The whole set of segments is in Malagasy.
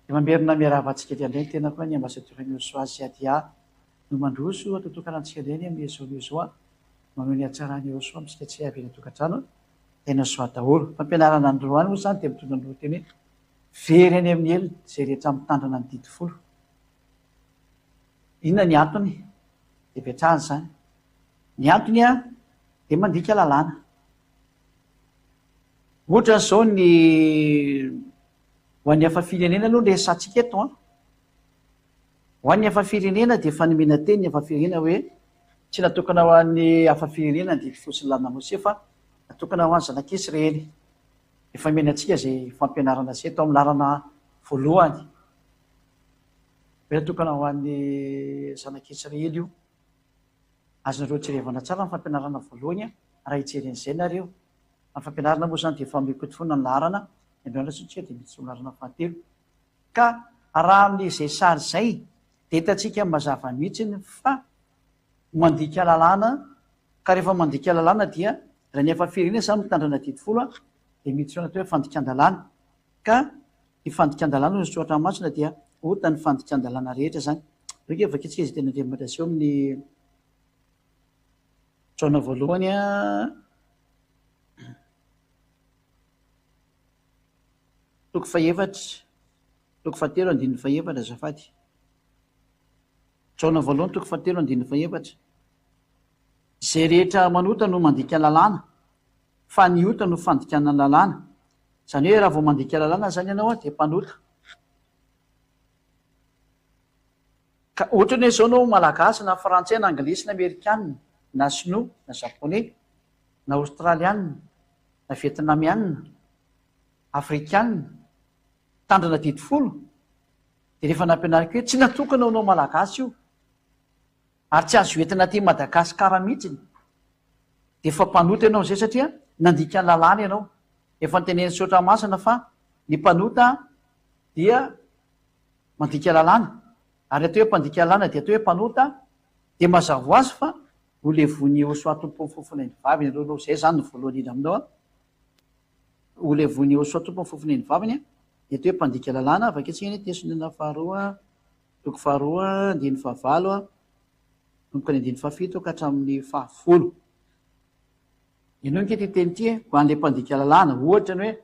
Dia mamerina miarahaba antsika eto indray ny tenako ny Ambassadeur Niosoa Ziadia no mandroso atotokana antsika indray ny amin'izao anio izao maneho ny hatsaran'i Yehosua amintsika tsy avy any an-tokantrano tena soa daholo. Fampianarana androany moa izany dia mitondra ny lohateny hoe very any amin'ny helo izay rehetra mitandrina ny didy folo. Inona ny antony? Dia ipetrahana izany. Ny antony dia mandika lalàna. Ohatra izao ny ho an'ny hafa firenena aloha no resahantsika eto an. Ho an'ny hafa firenena dia efa nomena teny ny hafa firenena hoe tsy natokana ho an'ny hafa firenena ny didy folo sy ny lalàna Mosesy fa natokana ho an'ny zanak'Israely. Efa nomena antsika izay fampianarana izay tao amin'ny laharana voalohany hoe natokana ho an'ny zanak'Israely io. Azonareo jerevana tsara ny fampianarana voalohany raha hijery an'izay nareo. Ny fampianarana moa izany dia efa mikotofoana ny laharana, ny androany tsika dia miditra amin'ny laharana fahatelo. Ka raha amin'izay sary izay dia hitantsika mazava mihitsy fa mandika lalàna, ka rehefa mandika lalàna dia raha ny hafa firenena izany mitandrina didy folo dia miditra ao anaty hoe fandikan-dalàna. Ka ny fandikan-dalàna hoy ny soratra masina dia ota ny fandikan-dalàna rehetra izany. Aleo ange vakintsika izay tenin'Andriamanitra aseho amin'ny Jaona voalohany Toko fahefatra, toko fahatelo andininy fahefatra azafady. Jaona voalohany toko fahatelo andininy fahefatra. Izay rehetra manota no mandika lalàna, fa ny ota no fandikana ny lalàna. Izany hoe raha vao mandika lalàna izany ianao dia mpanota. Ka ohatrany hoe izao ianao malagasy na frantsay na anglisy na amerikana na sinoa na japoney na aostraliana na vietnamiana Afrikana, mitandrina didy folo, dia rehefa nampianariko hoe tsy natokana ho anao Malagasy io, ary tsy azo entina aty Madagascar mihitsiny, dia efa mpanota ianao amin'izay satria nandika ny lalàna ianao. Efa notenenin'ny Soratra Masina fa ny mpanota dia mandika lalàna, ary ny atao hoe mpandika lalàna dia atao hoe mpanota, dia mazava ho azy fa ho levon'i Yehosua Tompon'ny fofona eny vaviny ianao aloha, izay izany no voalohany indrindra aminao an. Ho levon'i Yehosua Tompo ny fofona eny vavany, ny atao hoe mpandika lalàna, Vakitsika ny Tesinona faharoa, toko faharoa, andininy fahavalo, manomboka ny andininy fahafito ka hatramin'ny fahafolo. Henoy ange ity teny ity e, ho an'ilay mpandika lalàna, ohatra ny hoe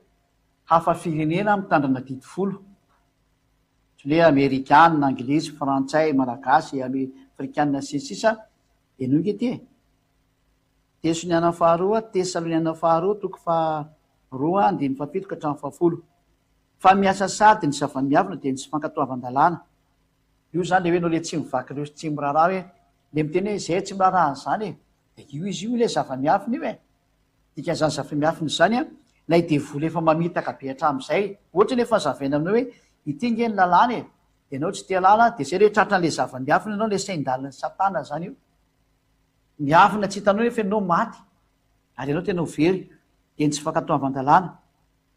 hafa firenena mitandrina didy folo, ohatry ny hoe amerikana, anglisy, frantsay, malagasy, afrikana, sy ny sisa, henoy ange ity e. Tesaloniana faharoa, Tesaloniana faharoa toko faharoa andininy fahafito ka hatramin'ny fahafolo. Fa miasa sady ny zava-miavina dia ny tsy fankatoavan-dalàna. Io izany ilay hoe ianao ilay tsy mivaky loha sy tsy miraharaha hoe, ilay miteny hoe izay tsy miraharaha an'izany e! Dia io izy io ilay zava-miafina io e! Dikan'izany zava-miafina izany an, ilay devoly efa mamitaka be hatramin'izay. Ohatra ny efa nazavaina aminao hoe ity ange ny lalàna e! Dia ianao tsy te halala, dia izay ilay tratran'ilay zava-miafina ianao, ilay sain-dalin'i satana izany io. Miafina tsy hitanao nefa ianao maty ary ianao tena ho very dia ny tsy fankatoavan-dalàna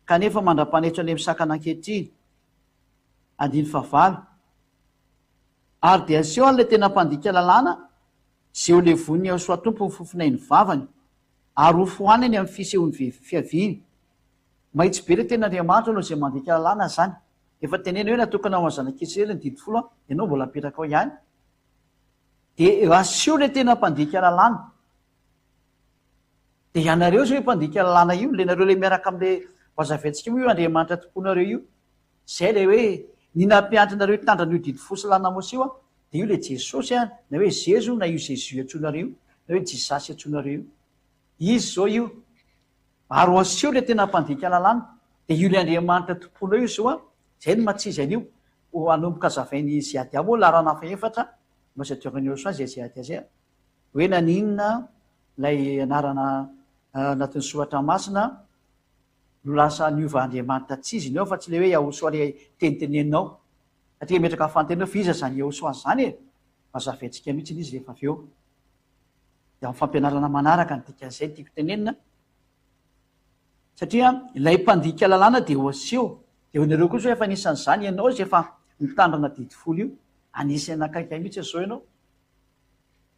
kanefa mandra-panetry an'ilay misakana ankehitriny. Andininy fahavalo. Ary dia aseho an'ilay tena mpandika lalàna izay ho levonin'i Yahosoa Tompo ny fofonain'ny vavany ary ho foanany amin'ny fisehoan'ny fiaviany. Mahitsy be ilay tenin'Andriamanitra aloha izay mandika lalàna izany. Efa teneno hoe natokana ho an'ny zanak'Israely ny didy folo an, ianao mbola apetraka ao ihany. Dia asio ilay tena mpandika lalàna. Dia ianareo izao io mpandika lalàna io, ilay nareo ilay miaraka amin'ilay vazaventsika moa io Andriamanitra tomponareo io. Izay ilay hoe ny nampianatra anareo hitandrina io didy fo sy lalàna Mosesy io, dia io ilay Jesosy an, na hoe Zezo na io Jésus antsoinareo io, na hoe Jisasy antsoinareo io. Izy izao io. Ary ho asio ilay tena mpandika lalàna. Dia io ilay Andriamanitra tomponao io izao an, izay no maha-tsy izy an'io. Ho hanomboka hazavain'i Ziadia moa laharana fahefatra, Ambassadeur Niosoa izay Ziadia izay, hoe naninona ilay anarana anatin'ny soratra masina no lasa niova Andriamanitra tsy izy ny ao fa tsy ilay hoe Yahosoa ilay teniteneninao. Satria hametraka fanontaniana fa iza izany Yahosoa izany e? Hazavaintsika mihitsy izy rehefa avy eo. Dia amin'ny fampianarana manaraka ny dikan'izay no tiako tenenina. Satria ilay mpandika lalàna dia ho aseho. Dia ho nareo koa zao efa anisan'izany ianao izay efa mitandrina didy folo io. Anisan'ny akaiky ahy mihitsy izao ianao.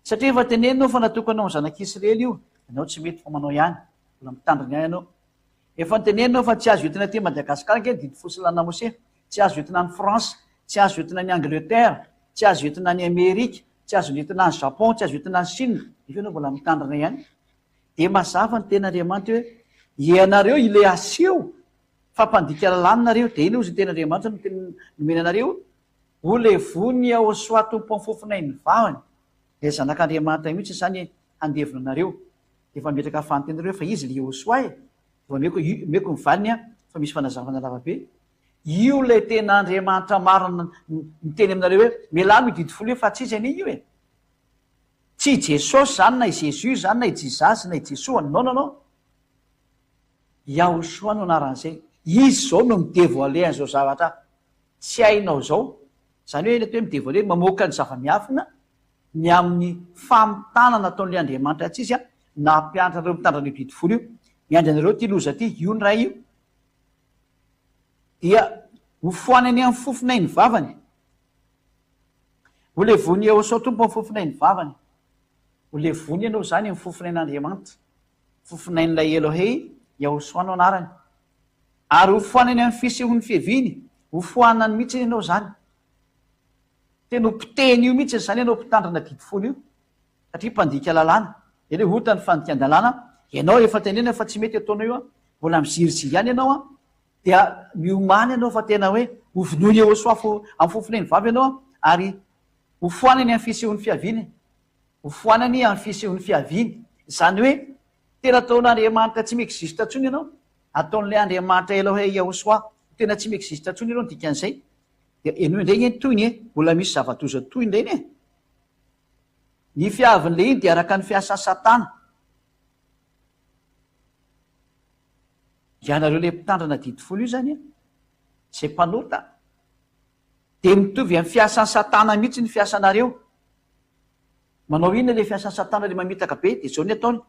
Satria efa teneninao fa natokana ho zanak'Israely io. Ianao tsy mety fa manao ihany. Mbola mitandrina ihany ianao. Efa noteneninao fa tsy azo entina aty Madagascar ange ny didy folo sy lalàna Mosesy. tsy azo entina any France, tsy azo entina any Angleterre, tsy azo entina any Amerika, tsy azo entina any Japon, tsy azo entina any Chine, nefa ianao mbola mitandrina ihany. Dia mazava ny tenin'Andriamanitra hoe ianareo ilay aseho fa mpandika lalàna nareo, dia iny hozy ny tenin'Andriamanitra no teny nomena anareo, ho levon'i Yahoshuah Tompo amin'ny fofonain'ny vavany, ilay Zanak'Andriamanitra mihitsy izany handevona anareo. Dia efa mipetraka fanontaniana ireo fa iza ilay Yahoshuah e? Vao omeko omeko ny valiny an, fa misy fanazavana lava be. Io ilay tena Andriamanitra marina miteny aminareo hoe mialà amin'io didy folo io fa tsy izy anie io e. Tsy i Jesosy izany na i Jesus izany na i Jesus na i Jesoa, non non non. Yahushua no anaran'izay. Izy izao no mi-devoiler an'izao zavatra tsy hainao izao. Izany hoe ilay atao hoe mi-devoiler, mamoaka ny zava-miafina ny amin'ny famitana nataon'ilay Andriamanitra tsy izy nampianatra anareo mitandrina an'io didy folo io. Miandry anareo ity loza ity, io ny Ray io. Dia ho foanany amin'ny fofonay ny vavany. Ho levon'i Yehosua Tompo amin'ny fofonay ny vavany. Ho levony ianao izany amin'ny fofonain'Andriamanitra. Fofonain'ilay Elohei, Yehosua no anarany. Ary ho foanany amin'ny fisehon'ny fiaviany. Ho foanany mihitsy ianao izany. Tena ho potehiny io mihitsy izany ianao mpitandrina didy folo io, satria mpandika lalàna. Eny hoe ota ny fandikan-dalàna, ianao efa tenenina fa tsy mety ataonao io an, mbola miziriziry ihany ianao an, dia miomàna ianao fa tena hoe ho vonoiny Yehosua fo amin'ny fofon'ainy vavy ianao an, ary ho foanany amin'ny fisehon'ny fiaviany, ho foanany amin'ny fisehon'ny fiaviany. Izany hoe tena ataon'Andriamanitra tsy mi-existe intsony ianao, ataon'ilay Andriamanitra Elohei Yehosua tena tsy mi-existe intsony ianao ny dikan'izay. Dia henoy indray nge ny tohiny e! Mbola misy zava-doza tohiny ireny e! Ny fiavin'ilay iny dia araka ny fiasan'i Satana. Ianareo ilay mpitandrina didy folo io izany an, izay mpanota, dia mitovy amin'ny fiasan'i Satana mihitsy ny fiasanareo. Manao inona ilay fiasan'i Satana ilay mamitaka be? Dia izao ny ataony,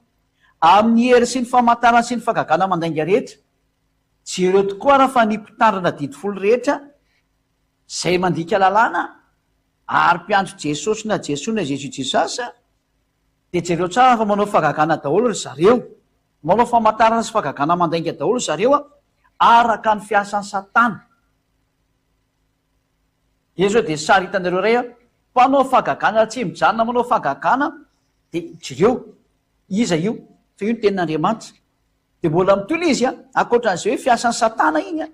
amin'ny hery sy ny famantarana sy ny fahagagana mandainga rehetra, Jereo tokoa ara fa ny mpitandrina didy folo rehetra izay mandika lalàna ary mpiantso Jesosy na Jesoa na Jesus Jesus dia jereo tsara fa manao fahagagana daholo ry zareo. Manao famantarana sy fahagagana mandainga daholo ry zareo araka ny fiasan'i Satana. Eo zao dia sary hitanareo iray mpanao fahagagana tsy mijanona manao fahagagana dia jereo iza io fa io ny tenin'Andriamanitra. Dia mbola mitohy ilay izy an, ankoatran'izay hoe fiasan'i satana iny an,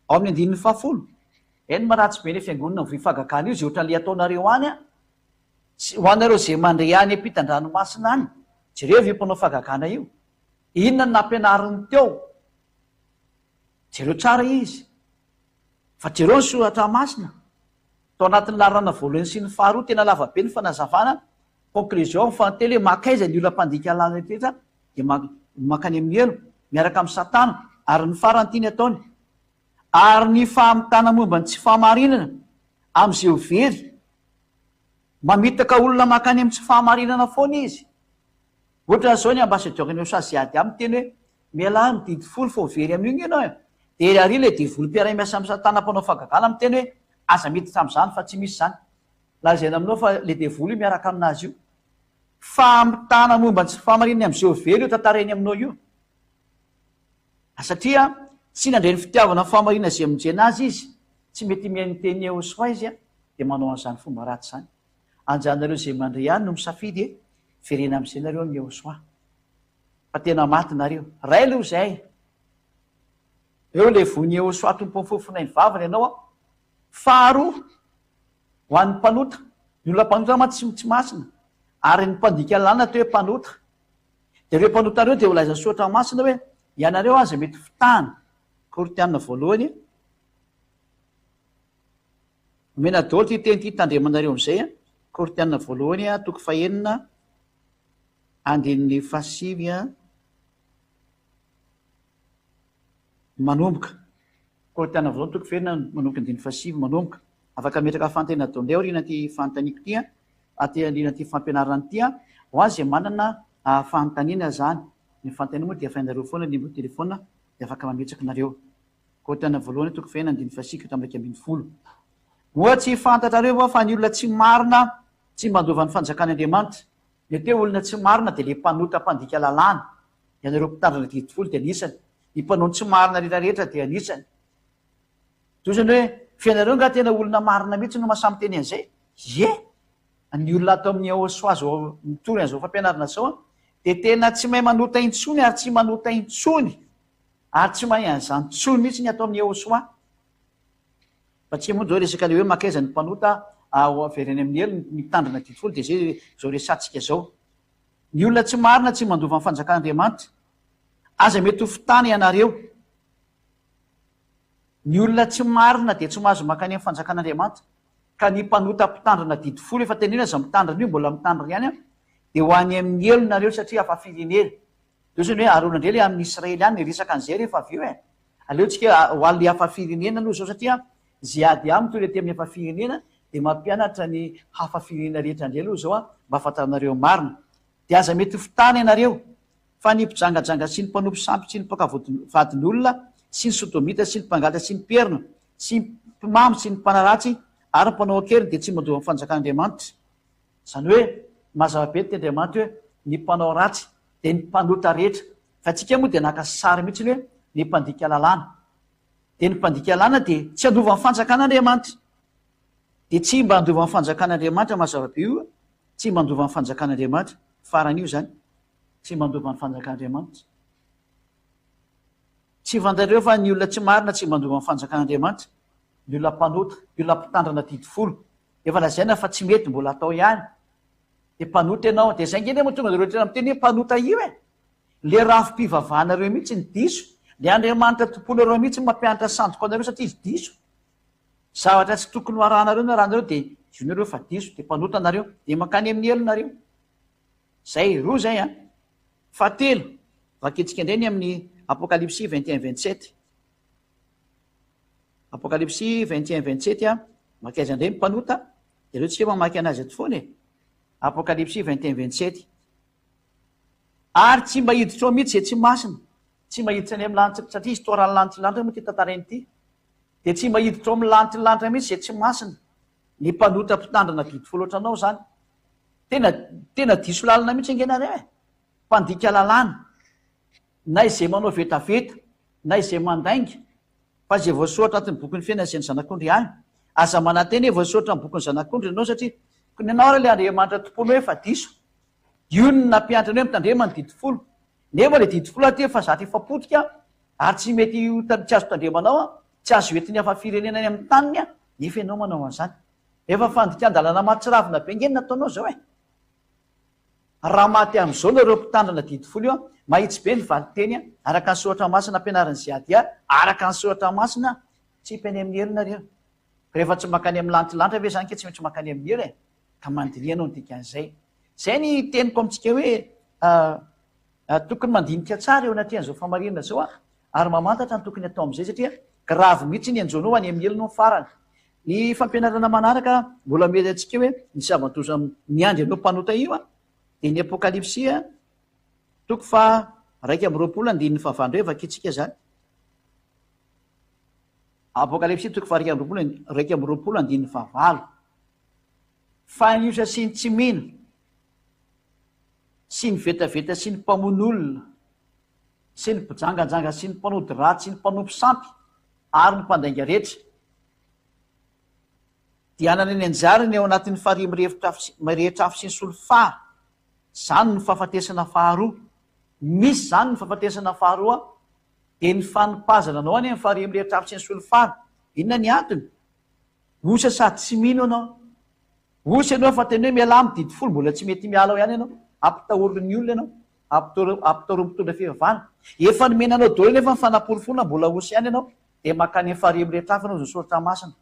ao amin'ny andininy fahafolo. Eny ma ratsy be ilay fiangonana mivoy fahagagana io izay ohatran'ilay ataonareo any an, sy ho anareo izay mandre any ampitan-dranomasina any, jereo io mpanao fahagagana io, inona no nampianariny teo, jereo tsara izy, fa jereo ny soratra masina, tao anatin'ny laharana voalohany sy ny faharoa tena lava be ny fanazavana, conclusion, ny fahatelo hoe makaiza ny olona mpandika lalana rehetra, dia mankany amin'ny helo, miaraka amin'i Satana, ary ny farany tiany ataony. Ary ny famitana momba ny tsy fahamarinana amin'izay ho very. Mamitaka olona mankany amin'ny tsy fahamarinana foana izy. Ohatran'izao ny ambassadeur-n'i Osa Ziady aminy teny hoe, mialà amin'ny didy folo fa ho very amin'io nge ianao e. Dia ary ilay devoly mpiara-miasa amin'i Satana mpanao fahagagana miteny hoe, aza miditra amin'izany fa tsy misy izany. Lazaina aminao fa ilay devoly io miaraka aminazy io. Famitana momba ny tsy fahamarinany amin'izay ho very io tantarainy aminao io. Satria tsy nandre ny fitiavana ny fahamarinana izay hamonjena azy izy, tsy mety mihaino ny tenin'i Yehosua izy dia manao an'izany fomba ratsy izany. Anjaranareo izay mandre ihany no misafidy e, verena amin'izay nareo amin'i Yehosua. Fa tena maty nareo. Ray aloha izay. Eo ilay voin'i Yehosua Tompon'ny fofonain'ny vavany ianao an. Faharoa, Ho an'ny mpanota, ny olona mpanota mantsy tsy masina, ary ny mpandika lalàna atao hoe mpanota. Dia ireo mpanota ireo dia holazain'ny Soratra Masina hoe, Ianareo aza mety fitahana. Korintiana voalohany. Omena daholo ity teny ity, tandremanareo amin'izay. Korintiana voalohany, toko fahenina, andininy fahasivy. Manomboka. Korintiana voalohany toko fahenina manomboka andininy fahasivy manomboka. Afaka ametraka fanontaniana dondé aorian'ity fanontaniako ity an, aty aorian'ity fampianarana ity an, ho azy izay manana fanontaniana izany. Ny fanontaniana moa dia efa hainareo foana ny numéro téléphone dia afaka mametraka nareo. Korintiana voalohany toko fahenina andininy fahasivy ka hatramin'ny 11. Moa tsy fantatrareo va fa ny olona tsy marina tsy mandova ny fanjakan'Andriamanitra? Ny atao hoe olona tsy marina dia ilay mpanota mpandika lalàna. Ianareo mpitandrina didy folo dia anisany. Ny mpanao ny tsy marina rehetra rehetra dia anisany. Toy izany hoe. F'ianareo angaha tena olona marina mihitsy no mahasahy miteny an'izay? Ie! Ny olona ato amin'ny Eosoa zao mitory an'izao fampianarana izao an, dia tena tsy mahay manota intsony ary tsy manota intsony ary tsy mahay an'izany intsony mihitsy ny ato amin'ny Eosoa. Fa tsy moa zao resaka le hoe makaiza ny mpanota ao avereny amin'ny helo ny mitandrina didy folo dia zay zao resatsika zao. Ny olona tsy marina tsy mandova ny fanjakan'Andriamanitra. Aza mety ho fitana ianareo. Ny olona tsy marina dia tsy mahazo mankany amin'ny fanjakan'Andriamanitra. Ka ny mpanota mpitandrina didy folo efa teneno aza mitandrina io mbola mitandrina ihany an, dia ho any amin'ny helo nareo satria hafa firenena. Dia ohatrany hoe Arona indray ilay amin'ny Israely any niresaka an'izay rehefa avy eo e. Aleontsika ho an'ilay hafa firenena aloha izao satria izay ady amiko ry aty amin'ny hafa firenena dia mampianatra ny hafa firenena rehetra indray aloha izao an, mba hahafantaranareo marina. Dia aza mety ho fitana ianareo fa ny mpijangajanga sy ny mpanompo sampy sy ny mpaka vadin'olona sy ny sodomita sy ny mpangalatra sy ny mpierina sy ny mpimamo sy ny mpanaratsy ary ny mpanao an-keriny dia tsy mandova ny fanjakan'Andriamanitra. Izany hoe mazava be ny tenin'Andriamanitra hoe ny mpanao ratsy dia ny mpanota rehetra. Fa antsika moa dia naka sary mihitsy ny hoe ny mpandika lalàna. Dia ny mpandika lalàna dia tsy handova ny fanjakan'Andriamanitra. Dia tsy mba handova ny fanjakan'Andriamanitra mazava be io, tsy mba handova ny fanjakan'Andriamanitra. Farany io izany. Tsy mba handova ny fanjakan'Andriamanitra. Tsy fantatrareo fa ny olona tsy marina tsy mba handova ny fanjakan'Andriamanitra. Ny olona mpanota, ny olona mpitandrina didy folo. Efa lazaina fa tsy mety mbola atao ihany. Dia mpanota ianao. Dia izay ange anie mahatonga anareo tena miteny hoe mpanota io e! Le rafi-pivavahanareo mihitsy no diso. Le Andriamanitra tomponareo mihitsy no mampianatra sandoka anareo satria izy diso. Zavatra tsy tokony ho arahanareo no arahanareo dia io nareo fa diso dia mpanota nareo. Dia mankany amin'ny helo nareo. Zay, roa zay an. Fahatelo, vakintsika indray ny amin'ny Apokalypsy 21 27. Apokalypsy 21 27 a, mankaiza indray ny mpanota? Dia aleo tsika mamaky anazy eto foana e. Apokalypsy 21 27. Ary tsy mba hiditra ao mihitsy izay tsy masina, tsy mba hiditra any amin'ny lanitra, satria histoire ny lanitra lanitra moa ity tantaraina ity. Dia tsy mba hiditra ao amin'ny lanitra lanitra mihitsy izay tsy masina. Ny mpanota mpitandrina didy folo ohatranao izany. Tena tena diso lalana mihitsy ange nareo e. Mpandika lalàna. Na izay manao vetaveta, na izay mandainga, fa izay voasoratra anatin'ny bokin'ny fiainana izay ny Zanak'ondry ihany. Aza manantena hoe voasoratra amin'ny bokin'ny Zanak'ondry ianao satria ny anao ary ilay Andriamanitra tompoinao efa diso. Io no nampianatra anao hoe mitandrema ny didy folo. Nefa ilay didy folo aty efa zatra efa potika ary tsy mety ho tsy azo tandremanao, tsy azo entin'ny hafa firenena any amin'ny taniny nefa ianao manao an'izany. Efa fandikan-dalàna mahatsiravina be ange ny nataonao izao e! Raha maty amin'izao nareo mpitandrina didy folo io an, mahitsy be ny valinteny an, araka ny soratra masina ampianarin'i Ziadia, araka ny soratra masina, tsipy any amin'ny helo nareo. Rehefa tsy mankany amin'ny lantilanitra ve zany ke tsy maintsy mankany amin'ny helo e? Ka mandiniha anao ny dikan'izay. Izay ny teniko amintsika hoe tokony mandinika tsara eo anatrehan'izao famarinana izao an, ary mamantatra ny tokony atao amin'izay satria grave mihitsy ny anjonao any amin'ny helo no farany. Ny fampianarana manaraka mbola mety antsika hoe ny zava-doza miandry anao mpanota io an, dia ny Apokalypsy toko faha 21 andininy fahavalo indray vakintsika izany. Apokalypsy toko faha 21 21 andininy fahavalo. Fa ny osa sy ny tsy mino sy ny vetaveta sy ny mpamono olona sy ny mpijangajanga sy ny mpanody ratsy sy ny mpanompo sampy ary ny mpandainga rehetra dia hanana ny anjarany ao anatin'ny farihy mirehitra afo sy ny solifara. Izany no fahafatesana faharoa. Misy izany ny fahafatesana faharoa dia ny fanipazana anao any amin'ny farihy mirehitra afo sy ny solifara. Inona ny antony? Osa sady tsy mino ianao. Osa ianao fa tena hoe mialà amin'ny didy folo, mbola tsy mety miala ao ihany ianao. Ampitahorin'ny olona ianao. Ampitahorin'ny mpitondra fivavahana. Efa nomena anao daholo nefa ny fanaporofoana mbola osa ihany ianao. Dia mankany amin'ny farihy mirehitra afo ianao izao soratra masina.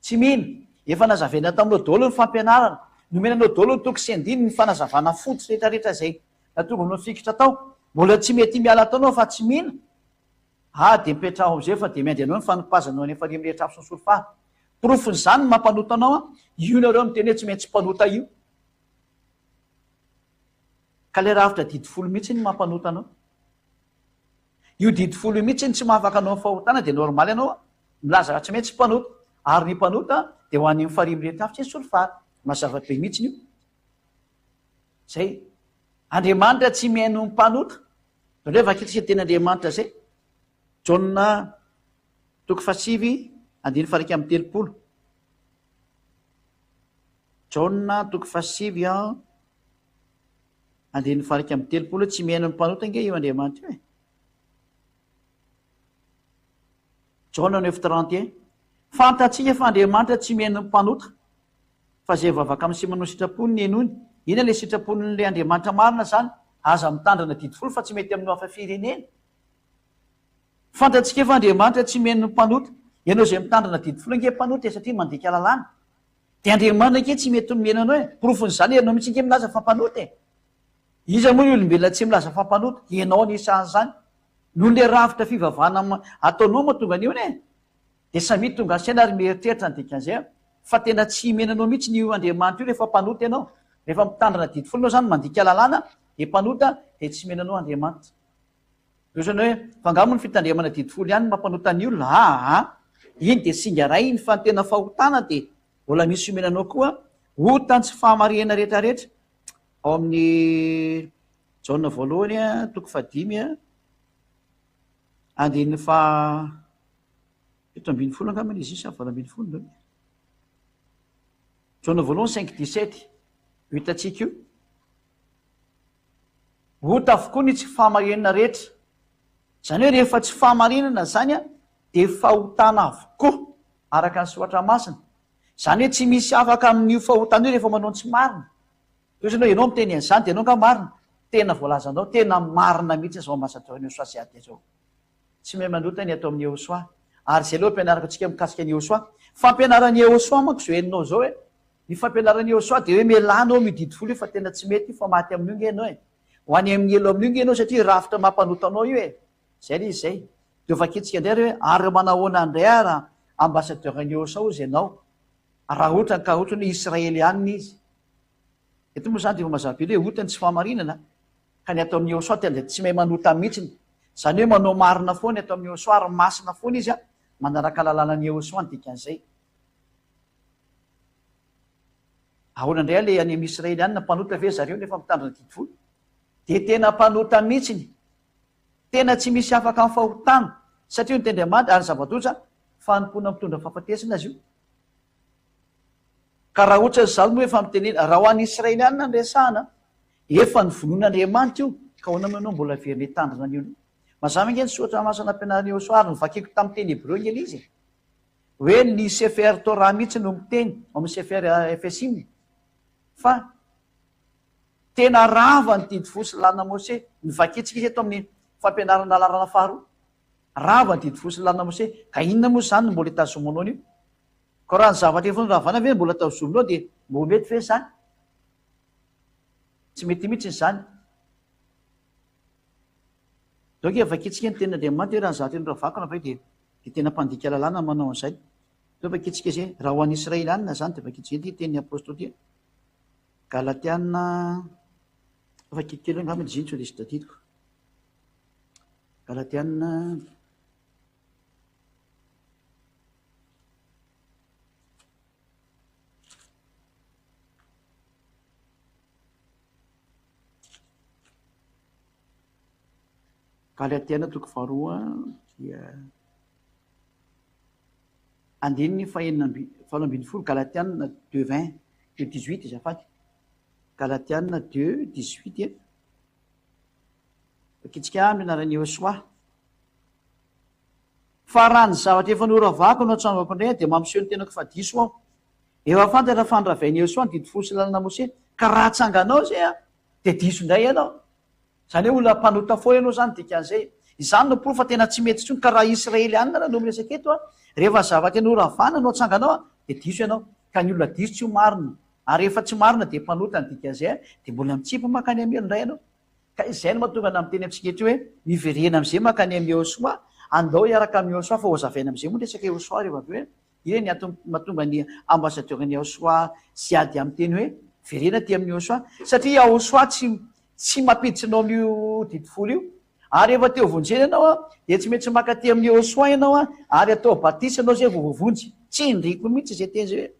Tsy mino. Efa nazavaina taminao daholo ny fampianarana. Nomena anao daholo ny toko sy andininy, ny fanazavana fototra rehetra rehetra izay nahatonga anao nifikitra tao. Mbola tsy mety miala tao ianao fa tsy mino. Ah dia mipetraha ao amizay fa dia miandry anao ny fanipazana eo any farihy mirehitra afo sy ny solifara. Porofon'izany ny mampanota anao an, io nareo miteny hoe tsy maintsy mpanota io. Ka ilay rafitra didy folo mihitsy no mampanota anao. Io didy folo io mihitsy no tsy mahafaka anao amin'ny fahotana dia normal ianao milaza fa tsy maintsy mpanota. Ary ny mpanota dia ho any amin'ny farihy mirehitra afo sy ny solifara. Mazava be mihitsy io. Zay. Andriamanitra tsy mihaino ny mpanota. Aleo vakintsika ny tenin'Andriamanitra izay. Jaona toko fahasivy. Andininy faha 31. Jaona toko fahasivy andininy faha 31, tsy mihaino ny mpanota ange io Andriamanitra io e. Jaona neuf 31, Fantatsika fa Andriamanitra tsy mihaino ny mpanota, fa izay mivavaka aminy sy manao ny sitrapony no henoiny. Inona ilay sitrapon'ilay Andriamanitra marina izany? Aza mitandrina didy folo fa tsy mety amin'ny hafa firenena. Fantatsika fa Andriamanitra tsy mihaino ny mpanota. Ianao izay mitandrina didy folo ange mpanota e, satria mandika lalàna. Dia Andriamanitra ange tsy mety mihaino anao e. Porofon'izany ianao mihitsy ange milaza fa mpanota e. Iza moa ny olombelona tsy milaza fa mpanota? Ianao anisan'izany. Noho ilay rafitra fivavahana ataonao mahatonga an'io anie. Dia samia tonga saina ary mieritreritra ny dikan'izay fa tena tsy himena anao mihitsy io Andriamanitra io rehefa mpanota ianao. Rehefa mitandrina didy folo ianao izany mandika lalàna dia mpanota dia tsy himena anao Andriamanitra. Dia ohatrany hoe fa angaha moa ny fitandremana didy folo ihany no mampanota ny olona? Aa! Iny dia singa iray iny fa ny tena fahotana dia mbola misy omena anao koa ota ny tsy fahamarinana rehetra rehetra. Ao amin'ny Jaona voalohany toko fahadimy andininy faha 17 angamba izy io sa 18 ndray. Jaona voalohany cinq dix-sept io hitantsika io. Ota avokoa ny tsy fahamarinana rehetra. Izany hoe rehefa tsy fahamarinana izany dia fahotana avokoa araka ny soratra masina. Izany hoe tsy misy afaka amin'io fahotana io rehefa manao ny tsy marina. Toy izany hoe ianao miteny an'izany dia ianao angaha marina? Tena voalazanao, tena marina mihitsy izao ambassadeur ny Eosoa sy Ady izao. Tsy mahay manota ny atao amin'ny Eosoa. Ary izay aloha ampianariko antsika mikasika ny Eosoa. Fampianaran'i Eosoa manko izao henonao izao hoe, ny fampianaran'i Eosoa dia hoe mialà anao amin'io didy folo io fa tena tsy mety io fa maty amin'io nge ianao e. Ho any amin'ny helo amin'io nge ianao satria rafitra mampanota anao io e. Izay ilay izy izay. Dia hovakintsika indray ary hoe ary manahoana indray ary ambassadeur-n'i Eosoa hozy ianao raha ohatra ka ohatra hoe Israelianina izy. Eto moa izany dia efa mazava be ilay hoe ota ny tsy fahamarinana. Ka ny atao amin'ny Yehosua dia tsy mahay manota mihitsiny. Izany hoe manao marina foana ny atao amin'ny Yehosua ary masina foana izy manaraka lalànan'i Yehosua ny dikan'izay. Ahoana indray ilay any amin'ny Israely any na mpanota ve zareo nefa mitandrina didy folo? Dia tena mpanota mihitsiny. Tena tsy misy afaka amin'ny fahotana satria ny tendriamanitra ary ny zava-doza fanompoana mitondra fahafatesana azy io. Ka raha ohatra izany moa efa mitenena, raha ho an'ny Israelianina no resahana, efa novonoin'Andriamanitra io, ka ahoana moa ianao mbola averina hitandrina an'io indray? Mazava ange ny soratra masina nampianarin'i Yehosua ary novakiko tamin'ny teny hebreo ange ilay izy e! Hoe ny Sefer Torah mihitsy no miteny ao amin'ny Sefer Efesim fa tena rava ny didy folo sy lalàna Mose. Novakintsika izy eto amin'ny fampianarana laharana faharoa. Rava ny didy folo sy lalàna Mose. Ka inona moa izany no mbola itazomanao an'io? Koa raha ny zavatra efa noravana ve mbola tazominao dia mbo mety ve izany? Tsy mety mihitsy izany. Donc vakintsika ny tenin'Andriamanitra hoe raha ny zavatra efa noravako ve dia dia tena mpandika lalàna manao an'izay. Donc vakintsika izay, raha ho an'i Israelianina izany dia vakintsika ity tenin'ny Apostoly ity. Galatiana, vakiko kely angamba izy iny sao dia tsy tadidiko. Galatiana. Galatiana toko faharoa dia andininy fahenina amby 18 Galatiana deux vingt deux dix-huit azafady Galatiana deux dix-huit Vakitsika amin'ny anaran'i Yehosua. Fa raha ny zavatra efa noravako no atsangako indray dia mampiseho ny tenako fa diso aho. Efa fantatra fa niravain'i Yehosua ny didy folo sy lalana Mose, ka raha atsanganao izay an, dia diso indray ianao. Izany hoe olona mpanota foana ianao izany dikan'izay. Izany no porofo fa tena tsy mety intsony, ka raha Israelianina no miresaka eto an, rehefa zavatra noravana no atsanganao an, dia diso ianao. Ka ny olona diso tsy ho marina. Ary rehefa tsy marina dia mpanota ny dikan'izay an, dia mbola mitsipy mankany amin'ny helo indray ianao. Ka izay no mahatonga anah miteny amintsika eto hoe, miverena amin'izay mankany amin'i Yehosua, andao hiaraka amin'i Yehosua fa hozavaina amin'izay moa ny resaka Yehosua rehefa avy eo e. Iny ny antony mahatonga ny ambassadeur-n'i Yehosua Ziad miteny hoe, miverena aty amin'i Yehosua. Satria Yahosua tsy tsy mampiditra anao amin'io didy folo io. Ary rehefa te ho vonjena ianao an, dia tsy maintsy maka aty amin'i Yehosua ianao an, ary atao batisa ianao izay vao voavonjy. Tsindriko mihitsy izay teny izay hoe,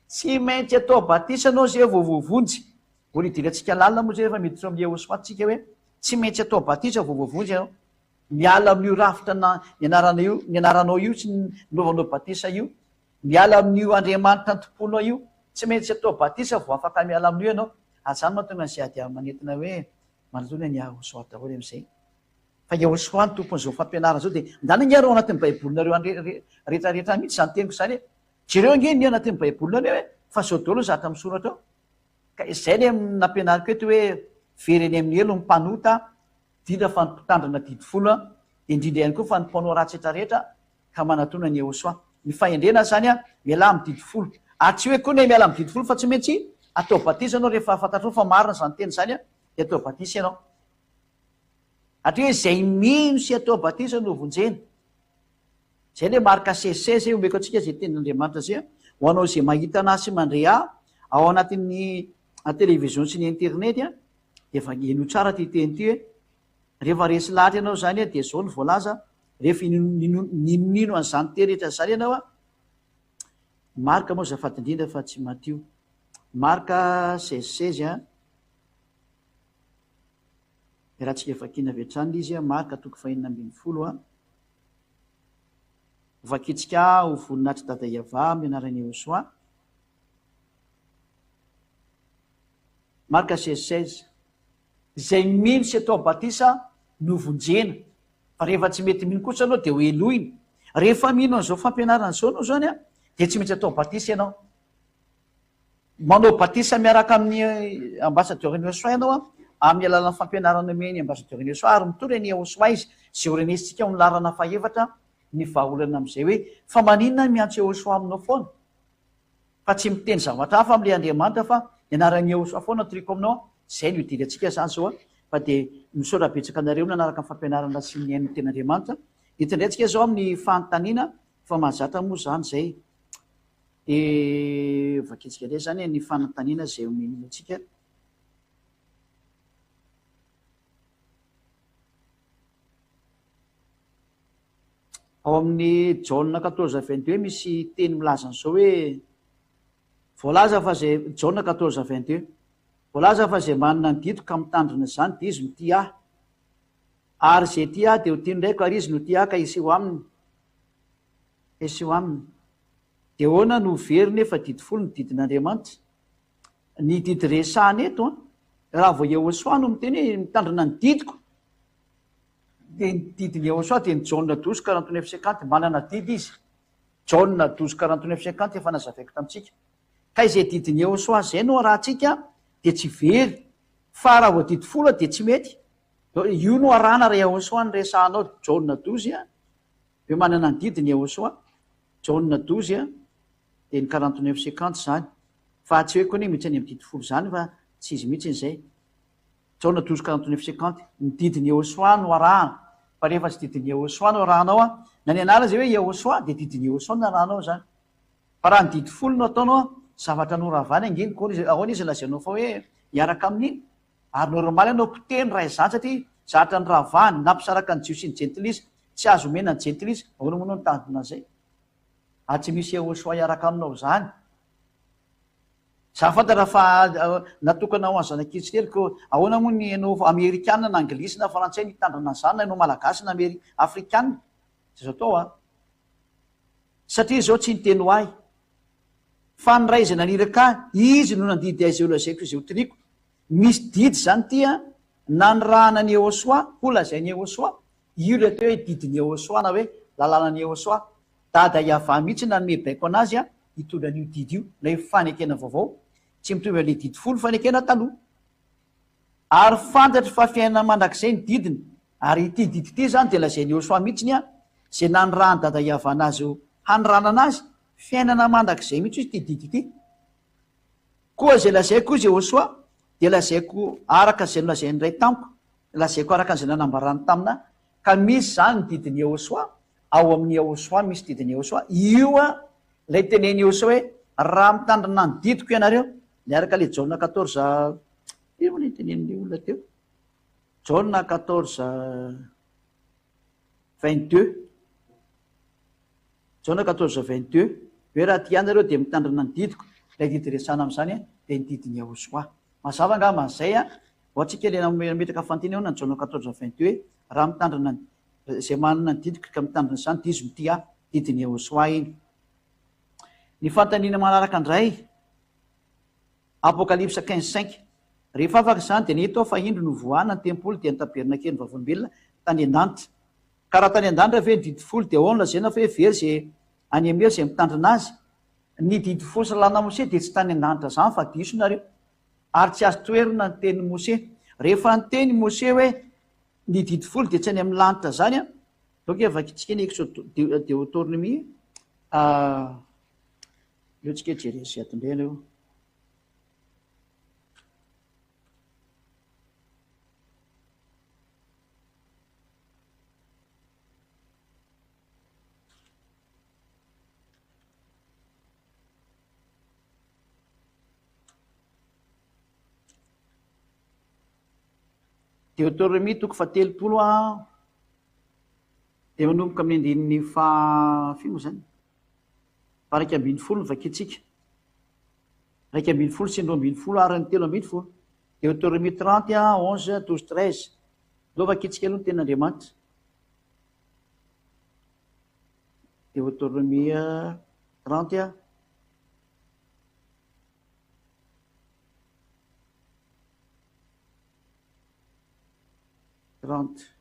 tsy maintsy atao batisa ianao izay vao voavonjy. Mbola hidirantsika lalina moa izay rehefa miditra ao amin'ny Yehosua tsika hoe tsy maintsy atao batisa vao voavonjy ianao. Miala amin'io rafitra na nianarana io, nianaranao io sy nanaovanao batisa io. Miala amin'io Andriamanitra antompoanao io. Tsy maintsy atao batisa vao afaka miala amin'io ianao. Ary izany mahatonga an'izay ady aman'entina hoe manoloana ny Yahosoa daholo amin'izay. Fa Yahosoa no tompon'izao fampianarana izao dia ndana ange ary ao anatin'ny baibolinareo any rehetra rehetra mihitsy izany teniko izany e. Jereo ange ny anatin'ny baibolinareo e, fa izao daholo ny zavatra misoratra ao. Ka izay ilay nampianariko eto hoe very any amin'ny helo ny mpanota, indrindra fa ny mpitandrina didy folo, dia indrindra ihany koa fa ny mpanao ratsy rehetra rehetra ka manatona an'i Yehosua. Ny fahendrena izany an, mialà amin'ny didy folo. Ary tsy hoe koa ny hoe miala amin'ny didy folo fa tsy maintsy atao batisa ianao rehefa fantatrao fa marina izany teny izany an, dia atao batisa ianao. Hatria hoe izay mino sy atao batisa no vonjena. Izay ilay marika 16 16 omeko antsika izay tenin'Andriamanitra izay an, ho anao izay mahita anah sy mandre ahy ao anatin'ny télévision sy ny internet an, dia efa henoy tsara ity teny ity hoe, rehefa resy lahatra ianao izany an, dia izao no voalaza, rehefa ninonino an'izany teny rehetra izany ianao an, Marka moa azafady indrindra fa tsy Matio, Marka 16 16 an, raha tsika vakiana avy hatrany ilay izy an, Marka toko fahenina 16 an, Vakintsika ho voninahitr'i Dada Yavah amin'ny anaran'i Yehosua. Marka 16 16. Izay mino sy atao batisa no vonjena, fa rehefa tsy mety mino kosa ianao dia ho helohina. Rehefa mino an'izao fampianarana izao ianao izany dia tsy maintsy atao batisa ianao. Manao batisa miaraka amin'ny ambassadeur-n'i Yehosua ianao amin'ny alalan'ny fampianarana omen'ny ambassadeur-n'i Yehosua ary mitory an'i Yehosua izy, izay ho renesintsika ao amin'ny laharana fahefatra ny vahaolana amin'izay hoe fa maninona miantso Yehosua aminao foana? Fa tsy miteny zavatra hafa amin'ilay Andriamanitra fa ny anaran'i Yehosua foana toriko aminao, izay no idirantsika izany izao fa dia misaotra betsaka anareo nanaraka ny fampianarana sy nihaino ny tenin'Andriamanitra. Eto indray tsika izao amin'ny fanontaniana fa mahazatra moa izany izay. Dia vakintsika indray izany ny fanontaniana izay omeny antsika. Ao amin'ny Jaona quatorze 22 misy teny milaza an'izao hoe, Voalaza fa izay, Jaona quatorze 22, Voalaza fa izay manana ny didiko ka mitandrina izany dia izy no tia Ahy. Ary izay tia Ahy dia ho tian'ny Raiko ary Izy no tia Ahy ka hiseho aminy. Ka hiseho aminy. Dia ahoana no ho very nefa didy folo ny didin'Andriamanitra? Ny didy resahana eto an, raha vao Yehosua no miteny hoe mitandrina ny didiko, Dia ny didin'i Yehosua dia ny Jaona douze quarante neuf cinquante, manana didy izy, Jaona douze quarante neuf cinquante efa nazavaiko tamintsika. Ka izay didin'i Yehosua izay no arahantsika dia tsy very, fa raha vao didy folo dia tsy mety. Io no arahana raha Yehosua no resahanao, Jaona douze hoe manana ny didiny Yehosua, Jaona douze dia ny quarante neuf cinquante izany. Fa tsy hoe koa anie mihitsy any amin'ny didy folo izany fa tsy izy mihitsy izay. Jaona douze quarante neuf cinquante, Ny didin'i Yehosua no arahana, fa rehefa tsy didin'i Yehosua no arahanao an, na ny anarany izay hoe Yehosua dia didin'i Yehosua no arahanao izany. Fa raha ny didy folo no ataonao an, zavatra noravany ange ny koa ahoana izy lazainao fa hoe hiaraka amin'iny? Ary normal ianao mpiteny raha izany satria zavatra noravany, nampisaraka ny jiosy sy ny jentilisa, tsy azo omena ny jentilisa, ahoana moa ianao nitandrina an'izay? Ary tsy misy Yehosua hiaraka aminao izany. Za fantatra fa natokana ho an'ny zanak'Israely ko ahoana moa ny ianao amerikana na anglisy na frantsay no hitandrina an'izany na ianao malagasy na ameri afrikana? Tsy azo atao an! Satria izao tsy niteny ho ahy fa ny Ray izay naniraka ahy, Izy no nandidy ahy izay ho lazaiko izay ho toriako. Misy didy izany ity an, nanirahana an'i Yehosua ho lazain'i Yehosua, io ilay atao hoe didin'i Yehosua na hoe lalànan'i Yehosua. Dada Yavah mihitsy nanome baiko anazy hitondra an'io didy io, ilay fanekena vaovao, tsy mitovy amin'ilay didy folo fanekena taloha. Ary fantatro fa fiainana mandrakizay ny didiny, ary ity didy ity izany dia lazain'i Yehosua mihitsy ny izay nanirahan'i Dada Yavah anazy ho haniranana azy, fiainana mandrakizay mihitsy ity didy ity. Koa izay lazaiko hoy Yehosua dia lazaiko araka izay nolazain'ny Ray tamiko, lazaiko araka an'izay nanambarany tamina, ka misy izany ny didin'i Yehosua, Ao amin'i Yahoshuah misy didin'i Yahoshuah. Io a ilay tenenin'i Yahoshuah hoe raha mitandrina ny didiko ianareo, miaraka ilay Jaona 14 ino moa ilay tenenin'ilay olona teo? Jaona 14 22 Jaona 14 22 hoe raha tia anareo dia mitandrina ny didiko. Ilay didy resahana amin'izany dia ny didin'i Yahoshuah. Mazava angamba an'izay a. Ho antsika ilay nametraka fanontaniana ny Jaona 14 22 hoe raha mitandrina ny. Izay manana ny didiko ka mitandrina izany dia izy mitia ahy. Didin'i Yehosua iny. Ny fanontaniana manaraka indray, Apokalypsa 15, 5, Rehefa afaka izany dia nahita aho fa indro novohana ny tempoly dia ny tabernakelin'ny vavolombelona tany an-danitra. Ka raha tany an-danitra ve ny didy folo dia ao no lazaina fa hoe very izay any amin'ny helo izay mitandrina azy? Ny didy folo sy lalàna Mosesy dia tsy tany an-danitra izany fa diso nareo. Ary tsy azo toherina ny tenin'i Mosesy. Rehefa niteny i Mosesy hoe ny didy folo dia tsy any amin'ny lanitra izany an, donc vakintsika ny Exode Deotornomie, aleo tsika hijery izay ato indray aloha. Deoteronomia toko fahatelopolo a dia manomboka amin'ny andininy faha firy moa izany? Faha-11 no vakintsika. 11 sy ny 12 ary ny 13. Deoteronomia 30 a 11 12 13. Aleo vakintsika aloha ny tenin'Andriamanitra. Deoteronomia 30 a 30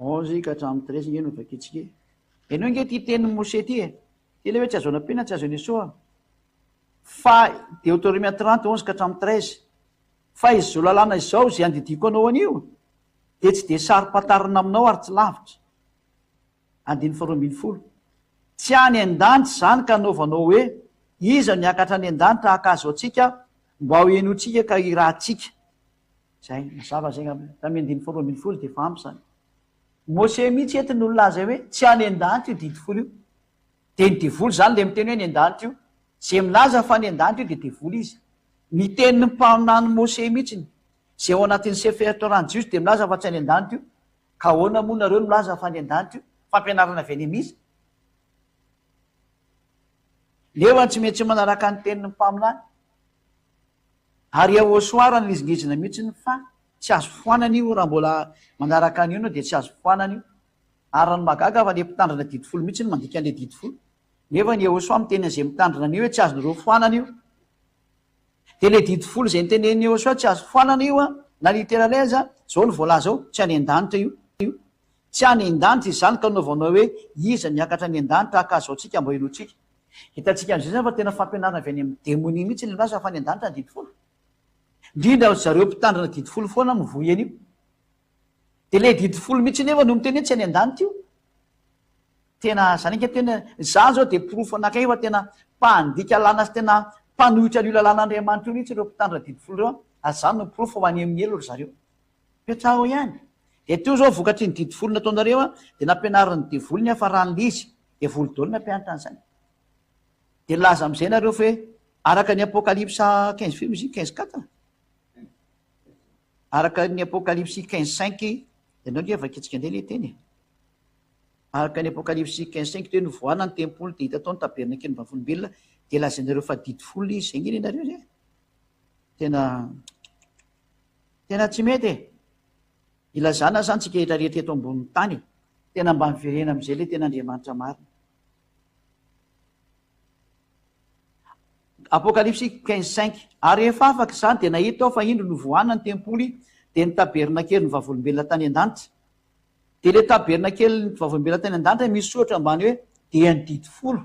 11 ka hatramin'ny 13 nge no vakintsika e. Henoy nge ity tenin'i Moshe ity e. Ity ilay hoe tsy azo anampiana, tsy azo anesoana. Fa Deoteronomia 30 11 ka hatramin'ny 13. Fa izao lalàna izao izay andidiako anao anio dia tsy dia saro-pantarina aminao ary tsy lavitra. Andininy faharoa ambin'ny folo. Tsy any an-danitra izany ka anaovanao hoe, Iza no hiakatra any an-danitra haka azy ho antsika, mba ho henointsika ka hirahantsika. Izay, mazava izay angamba. Tamin'ny andininy faharoa ambin'ny folo dia efa ampy izany. Mose mihitsy eto no nilaza hoe tsy any an-danitra io didy folo io. Dia ny devoly izany ilay miteny hoe any an-danitra io. Izay milaza fa any an-danitra io dia devoly izy. Ny tenin'ny mpaminany Mose mihitsy, izay ao anatin'ny Sefer Torah-n'ny Jiosy dia milaza fa tsy any an-danitra io. Ka ahoana moa nareo no milaza fa any an-danitra io? Fampianarana avy any amin'iza? Leo tsy maintsy manaraka ny tenin'ny mpaminany. Ary Yahoshuah raha nilizingizina mihitsy fa tsy azo foanana io raha mbola manaraka an'io ianao dia tsy azo foanana io. Ary raha ny mahagaga fa le mpitandrina didy folo mihitsy no mandika an'le didy folo. Nefa ny Yahoshuah miteny an'izay mitandrina an'io hoe tsy azonareo foanana io. Dia le didy folo izay notenenin'i Yehosua tsy azo foanana io an, na literaly aza, zao no voalaza ao, tsy any an-danitra io. Tsy any an-danitra izany ka anaovanao hoe iza no hiakatra any an-danitra haka azy ho antsika mba henointsika. Hitantsika amin'izay izany fa tena fampianarana avy any amin'ny demonia mihitsy ilay milaza fa any an-danitra ny didy folo. Indrindra ry zareo mpitandrina didy folo foana mivoy an'io. Dia ilay didy folo mihitsy nefa no miteny hoe tsy any an-danitra io. Tena zany ange tena, za zao dia porofo anakay fa tena mpandika lalàna sy tena mpanohitra an'io lalàn'Andriamanitra io mihitsy ireo mpitandrina didy folo ireo an, ary zany no porofo fa ho any amin'ny helo ry zareo. Petraho eo ihany. Dia teo zao vokatry ny didy folo nataonareo an, dia nampianarin'ny devoly ny hafaran'ilay izy, devoly daholo nampianatra an'izany. Dia nilaza amin'izay nareo fa hoe araka ny Apokalypsa 15 firy moa izy iny? 15 quatre? Araka ny Apokalypsy 15 cinq, ianao ange vakintsika indray ilay teny e. Araka ny Apokalypsy 15 5 dia hoe novohana ny tempoly dia hita tao ny tabernakelin'ny vavolombelona dia lazainareo fa didy folo izy zay nge nenareo zay tena tena tsy mety e ilazana zany tsika rehetra rehetra eto ambonin'ny tany tena mba miverena amin'izay le tena Andriamanitra marina Apokalypsy 15 5 Ary rehefa afaka izany dia nahita aho fa indro novohana ny tempoly dia ny tabernakelin'ny vavolombelona tany an-danitra Dia ilay tabernakelin'ny Vavolombelona tany an-danitra misy soratra ambany hoe dia ny didy folo.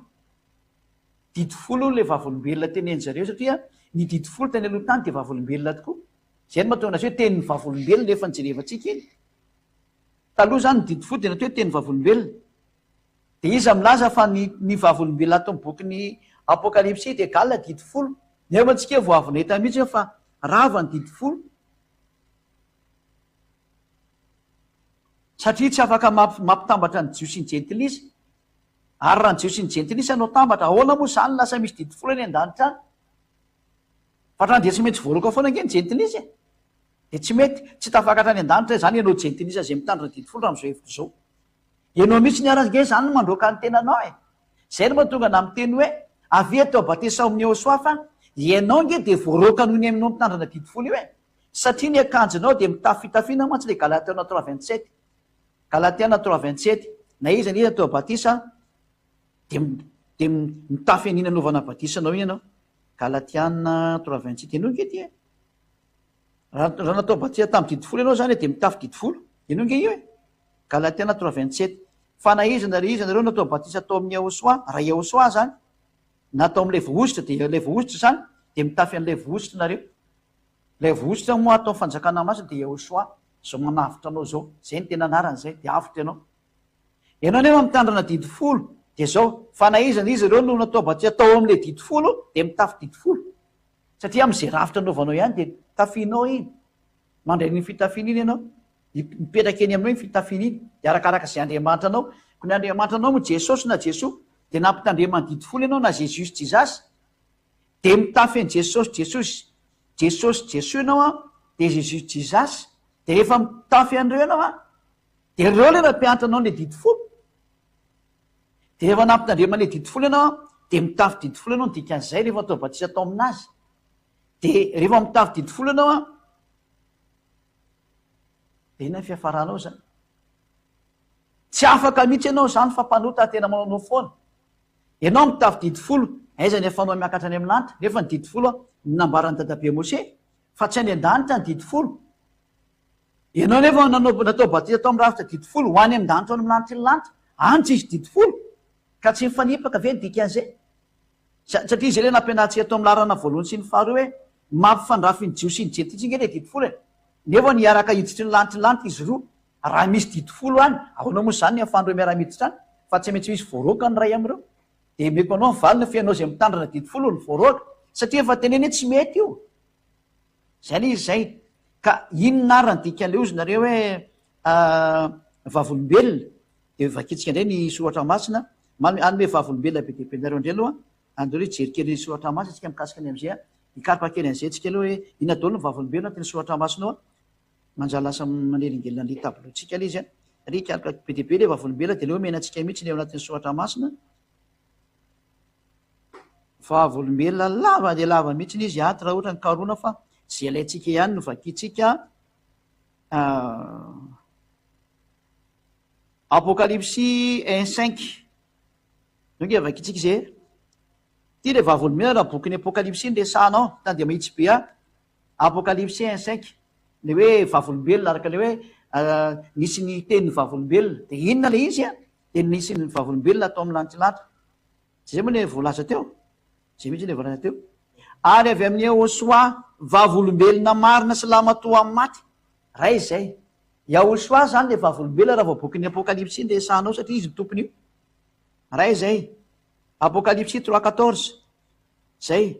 Didy folo hono ilay vavolombelona tenenin zareo satria ny didy folo tany aloha tany dia vavolombelona tokoa. Izay no mahatonga azy hoe tenin'ny vavolombelona efa nijerevantsika iny. Taloha izany ny didy folo dia natao hoe tenin'ny vavolombelona. Dia iza milaza fa ny ny vavolombelona ato amin'ny bokin'ny Apokalypsy dia égal didy folo. Nefa tsika vao avy nahita mihitsy hoe fa rava ny didy folo. Satria tsy afaka mampitambatra ny Jiosy sy ny Jentilisa. Ary raha ny Jiosy sy ny Jentilisa no atambatra, ahoana moa izany lasa misy didy folo any an-danitra any? Fa hatrany dia tsy maintsy voaroaka foana ange ny Jentilisa e! Dia tsy mety, tsy tafakatra any an-danitra izany ianao Jentilisa izay mitandrina didy folo raha amin'izao hevitra izao. Ianao mihitsy ny ara ange izany no mandroaka ny tenanao e! Izay no mahatonga anà miteny hoe, avia atao batisa ao amin'i Yehosua fa ianao ange dia voaroaka noho ny aminao mitandrina didy folo io e! Satria ny akanjonao dia mitafy fitafiana mantsy ilay Galatiana 3:27. Galatiana 3:27, Na iza na iza atao batisa dia dia mitafy an'iny anaovana batisa anao iny ianao. Galatiana 3:27, henoy ange ity e. Raha raha natao batisa tamin'ny didy folo ianao izany dia mitafy didy folo. Henoy ange io e. Galatiana 3:27, Fa na iza na iza nareo natao batisa tao amin'i Yahosoa, raha Yahosoa izany, na tao amin'ilay voahosotra dia ilay voahosotra izany dia mitafy an'ilay voahosotra nareo. Ilay voahosotra moa ato amin'ny fanjakana masina dia Yahosoa, izao manavotra anao izao. Izay no tena anarany izay, dia avotra ianao. Ianao anefa mitandrina didy folo dia izao, fa na iza na iza ireo no natao batisa tao amin'ilay didy folo dia mitafy didy folo. Satria amin'izay rafitra anaovanao ihany dia tafianao iny. Mandray an'iny fitafiana iny ianao. Mipetraka eny aminao iny fitafiana iny. Dia arakaraka izay Andriamanitra anao. Koa ny Andriamanitra anao moa Jesosy na Jesoa dia nampitandreman'ny didy folo ianao na Jesus Jesus. Dia mitafy an'i Jesosy Jesosy Jesosy Jesoa ianao an, dia Jesus Jesus. Dia rehefa mitafy an'ireo ianao an, dia ireo ilay nampianatra anao ilay didy folo. Dia rehefa nampitandremana ilay didy folo ianao an, dia mitafy didy folo ianao, ny dikan'izay rehefa atao batisa tao aminazy. Dia rehefa mitafy didy folo ianao an, dia inona ny fiafaranao izany? Tsy afaka mihitsy ianao izany fa mpanota tena manaonao foana. Ianao mitafy didy folo, aiza ny ahafahanao miakatra any amin'ny lanitra? Nefa ny didy folo no nambaran'i dadabe Mose fa tsy any an-danitra ny didy folo. Ianao nefa nanao natao batisa tao amin'ny rafitra didy folo ho any an-danitra ao amin'ny lanitry ny lanitra. Any tsisy didy folo. Ka tsy mifanipaka ve ny dikan'izay? Satria izay ilay nampianarintsika tao amin'ny laharana voalohany sy ny faharoa hoe mampifandrafy ny Jiosy sy ny Jentilisa ange ilay didy folo e. Nefa niaraka hiditry ny lanitry ny lanitra izy roa. Raha misy didy folo any, ahoana moa izany ny ahafahan'ireo miara-miditra any? Fa tsy maintsy misy voaroaka ny iray amin'ireo. Dia omeko anao ny valiny fa ianao izay mitandrina didy folo no voaroaka. Satria efa teneno hoe tsy mety io. Izay ilay izy izay. Ka inona ary ny dikan'ilay hozy nareo hoe vavolombelona? Dia vakintsika indray ny soratra masina. Hanome vavolombelona be dia be anareo indray aloha. Andao aloha hijery kely ny soratra masina isika mikasika ny amin'izay. Hikaroka kely an'izay tsika aloha hoe inona daholo ny vavolombelona anatin'ny soratra masina ao. Manjary lasa manelingelina an'ilay tableau-ntsika ilay izy an. Ry hikaroka be dia be ilay vavolombelona dia aleo omena antsika mihitsy ilay ao anatin'ny soratra masina. Vavolombelona lava dia lava mihitsy izy ato raha ohatra ny karohina fa izay ilaintsika ihany no vakintsika. Apokalypsy un cinq. Zao nge vakintsika izay e. Ity ilay vavolombelona raha bokin'ny Apokalypsy no resahana ao. Tany dia mahitsy be ahy. Apokalypsy un cinq. Ilay hoe vavolombelona araka ilay hoe nisy ny tenin'ny vavolombelona. Dia inona ilay izy an? Dia nisy ny vavolombelona atao amin'ny lantilanty. Tsy izay moa ilay voalaza teo? Izay mihitsy ilay voalaza teo. Ary avy amin'i Yahoshuah, vavolombelona marina sy lahimatoa amin'ny maty. Ray izay. Yahoshuah izany ilay vavolombelona raha vao bokin'ny Apokalypsy no resahanao satria izy no tompon'io. Ray izay. Apokalypsy 3:14. Izay.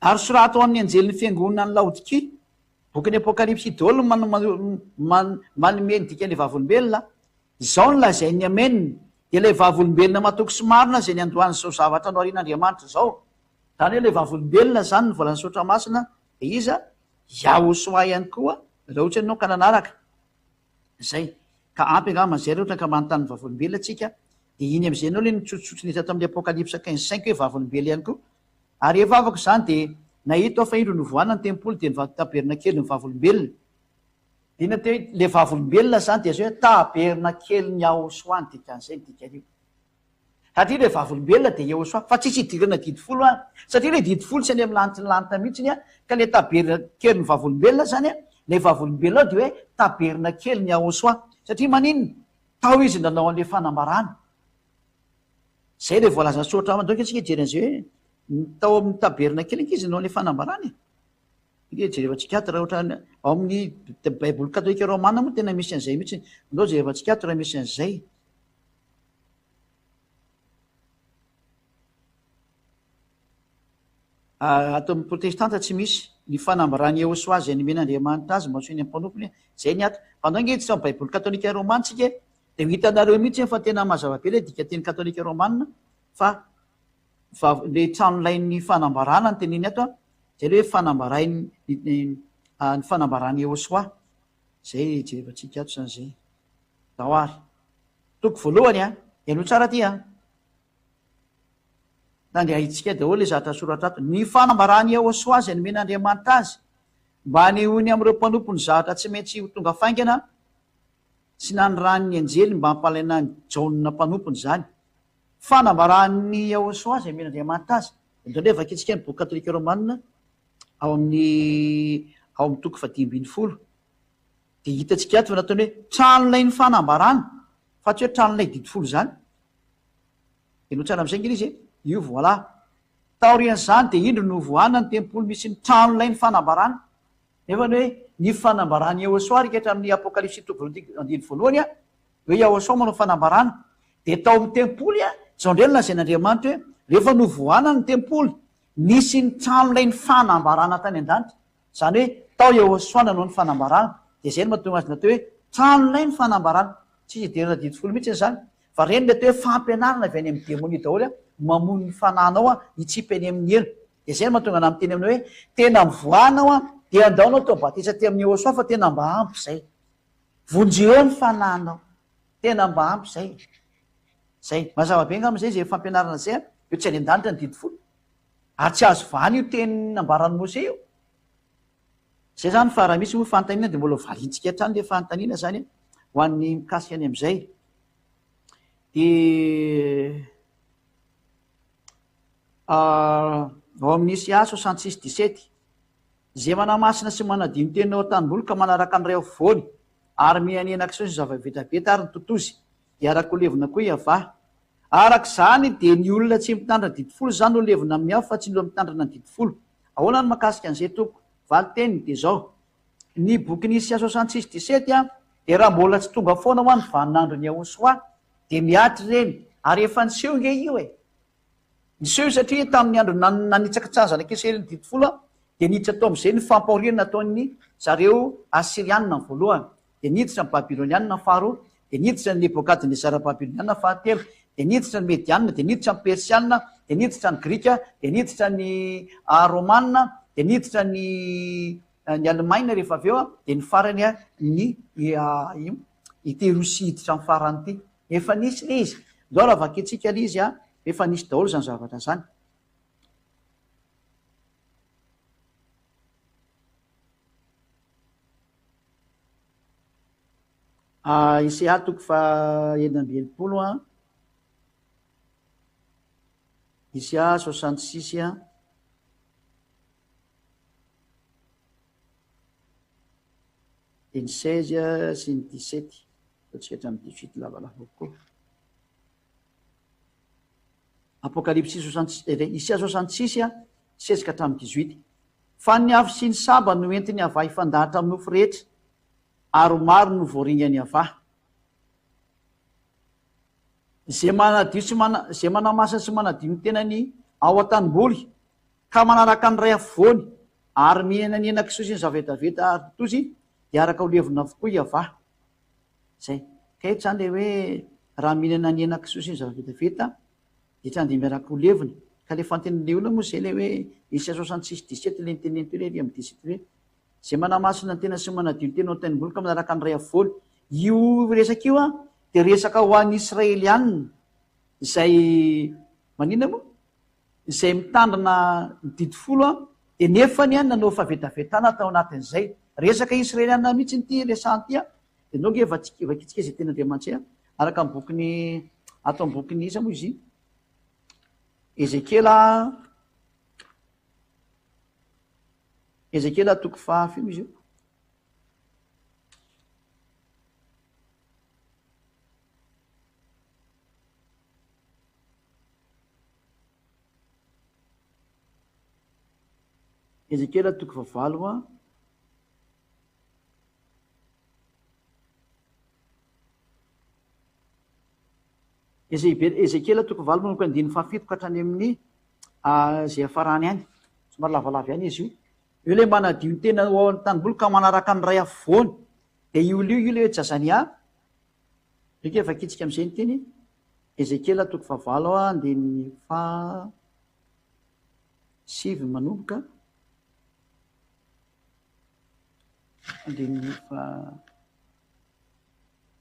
Ary soraty ho amin'ny anjelin'ny fiangonana any Laodikia. Bokin'ny Apokalypsy daholo no manome ny dikan'ilay vavolombelona. Izao no lazain'ny Amen, dia ilay vavolombelona matoky sy marina izay niandohan'izao zavatra noharian'Andriamanitra izao. Izany hoe ilay vavolombelona izany ny voalazan'ny Soratra Masina dia iza? Yahosoa ihany koa, raha ohatra ianao ka nanaraka izay. Ka ampy angamba izay raha ohatra ka manontany ny vavolombelona tsika, dia iny amin'izay ianao ilay nitsotsotso ny tato amin'ny Apokalypsa 15 cinq hoe vavolombelona ihany koa. Ary rehefa afaka izany dia nahita aho fa indro novohana ny tempoly dia ny tabernakelin'ny vavolombelona. Inona ty hoe le vavolombelona zany dia zay hoe tabernakelin'i Yahosoa ny dikan'izay ny dikan'io. Satria le vavolombelona dia Yahosoa fa tsisy idirana didy folo any. Satria le didy folo tsy any amin'ny lanitry ny lanitra mihitsiny an, ka le tabernakelin'ny vavolombelona zany an, le vavolombelona ao dia hoe tabernakelin'i Yahosoa. Satria maninona? Tao izy nanao an'le fanambarana. Zay le voalazan'ny soratra masina. Ndao ange tsika hijery an'izay hoe tao amin'ny tabernakely ange izy nanao an'le fanambarana e. Ange jerevantsika ato raha ohatra ao amin'ny baiboly katolika romana moa tena misy an'izay mihitsy. Andao jerevantsika ato raha misy an'izay. Ato amin'ny protestanta tsy misy ny fanambaran'i Yehosua izay nomen'Andriamanitra azy mba ho ny mpanompony. Izay ny ato. Fa andao ange hiditra amin'ny baiboly katolika romana tsika e. Dia ho hitanareo mihitsy fa tena mazava be ilay dikanteny katolika romana fa ilay tranolain'ny fanambarana no teneny ato an. Izay ilay hoe fanambarain'ny ny fanambaran'i Yehosua. Izay jerevantsika ato izany izay. Zao ary. Toko voalohany an. Henoy tsara ity an. Tandriahintsika daholo ilay zavatra soratra ato. Ny fanambaran'i Yehosua izay nomen'Andriamanitra azy. Mba hanehoany amin'ireo mpanompony zavatra tsy maintsy ho tonga faingana sy nanirahany ny anjely mba hampalaina an'i Jaona mpanompony izany. Fanambaran'i Yahoshuah izay omen'Andriamanitra azy. Indraindray vakintsika ny boky katolika romana ao amin'ny ao amin'ny toko fahadimy ambinifolo dia hitantsika ato fa nataony hoe tranolain'ny fanambarana fa tsy hoe tranolay didy folo izany. Henoy tsara amin'izay ange ilay izy e! Io voilà. Taorian'izany dia indro novohana ny tempoly misy ny tranolain'ny fanambarana. Nefa ny hoe ny fanambaran'i Yehosua ry hatramin'ny Apokalypsy toko voalohany andininy voalohany a, hoe Yahosua manao fanambarana, dia tao amin'ny tempoly a, izao indray no lazain'Andriamanitra hoe rehefa novohana ny tempoly, nisy ny tranolain'ny fanambarana tany an-danitra. Izany hoe tao Yehosua nanao ny fanambarana, dia izay no mahatonga azy natao hoe tranolain'ny fanambarana. Tsisy idirana didy folo mihitsy izany. Fa reny le atao hoe fampianarana avy any amin'ny demonia daholo a, mamono ny fanahinao a, hitsipy any amin'ny helo. Dia zay no mahatonga anah miteny aminao hoe tena mivoaha anao a, dia andao anao atao batisa aty amin'ny Yehosua fa tena mba ampy zay. Vonjeo eo ny fanahinao. Tena mba ampy zay. Zay. Mazava be angamba zay zay fampianarana zay a, hoe tsy any an-danitra ny didy folo. Ary tsy azo vahana io teny nambaran'i Mose io. Zay zany fa raha misy moa fanontaniana dia mbola ho valiantsika hatrany le fanontaniana zany a, ho an'ny mikasika any amin'izay. Dia ao amin'ny Isa 66 17, Izay manamasina sy manadio ny teniny ao an-tanimboly ka manaraka ny ray afovoany ary miha henakisoa sy zava-vetaveta ary ny totozy, dia araka ho levona koa i Yavah. Araka izany dia ny olona tsy mitandrina didy folo izany no levona amin'ny afo fa tsy ny olona mitandrina ny didy folo. Ahoana ny mahakasika an'izay tompoko? Valin-teniny dia izao, Ny bokin'i Isa 66 17 dia raha mbola tsy tonga foana hoa ny vaninandron'i Yahoshuah dia mihatra ireny ary efa niseho nge io e! Niseho io satria tamin'ny andro nanitsakitsahan'ny zanak'Israely ny didy folo dia niditra tao amin'izay ny fampahoriana nataon'ny zareo Asyrianina ny voalohany, dia niditra ny Babylonianina ny faharoa, dia niditra ny Nebokadnezara Babylonianina fahatelo, dia niditra ny Medianina, dia niditra ny Persianina, dia niditra ny Grika, dia niditra ny Romanina, dia niditra ny ny Alemaina rehefa avy eo, dia ny farany ny ity Rosia hiditra amin'ny farany ity. Efa nisy ilay izy. Ndao raha vakintsika ilay izy, efa nisy daholo izany zavatra izany. Isaia toko faha 66 an. Isaia 66 an. Dia ny 16 sy ny 17. Ataontsika hatramin'ny 18 lavalava kokoa. Apokalypsy soixante, Isaia 66 an, 16 ka hatramin'ny 18. Fa ny afo sy ny saba no entin'i Yavah hifandahatra amin'ny nofo rehetra, ary ho maro no voaringan'i Yavah. Izay manadio sy mana, izay manamasina sy manadio ny tenany ao an-tanimboly, ka manaraka ny ray afovoany, ary mihinana ny henan-kisoa sy ny zavetaveta ary totozy, dia araka ho levona avokoa i Yavah. Izay. Ka eto izany ilay hoe raha mihinana ny henan-kisoa sy ny zava-betaveta, dia tsy handeha miaraka ho levona. Ka ilay fantenin'ilay olona moa izay ilay hoe Isa 66 17 ilay niteneniny teo ilay ery amin'ny 17 hoe izay manamasina ny tena sy manadio ny tena ao an-tanimboly ka manaraka ny ray afovoany. Io resaka io an, dia resaka ho an'ny Israelianina izay maninona moa? Izay mitandrina ny didy folo an, dia nefany an nanao fahavetavetana tao anatin'izay. Resaka Israelianina mihitsy ity resahana ity an. Dia ndao ange vakintsika izay tenin'Andriamanitra izay araka ny bokin'ny ato amin'ny bokin'ny iza moa izy iny? Ezekiela Ezekiela toko faha fino izy io? Ezekiela toko fahavalo a. Ezekiela toko valo manomboka andininy fahafito ka hatrany amin'ny izay hafarany any. Somary lavalava ihany izy io. Io ilay manadio ny tena ao amin'ny tanimboly ka manaraka ny ray afovoany. Dia io olio io ilay hoe Jazania. Io efa vakintsika amin'izay ny teny. Ezekiela toko fahavalo andininy faha sivy manomboka. Andininy faha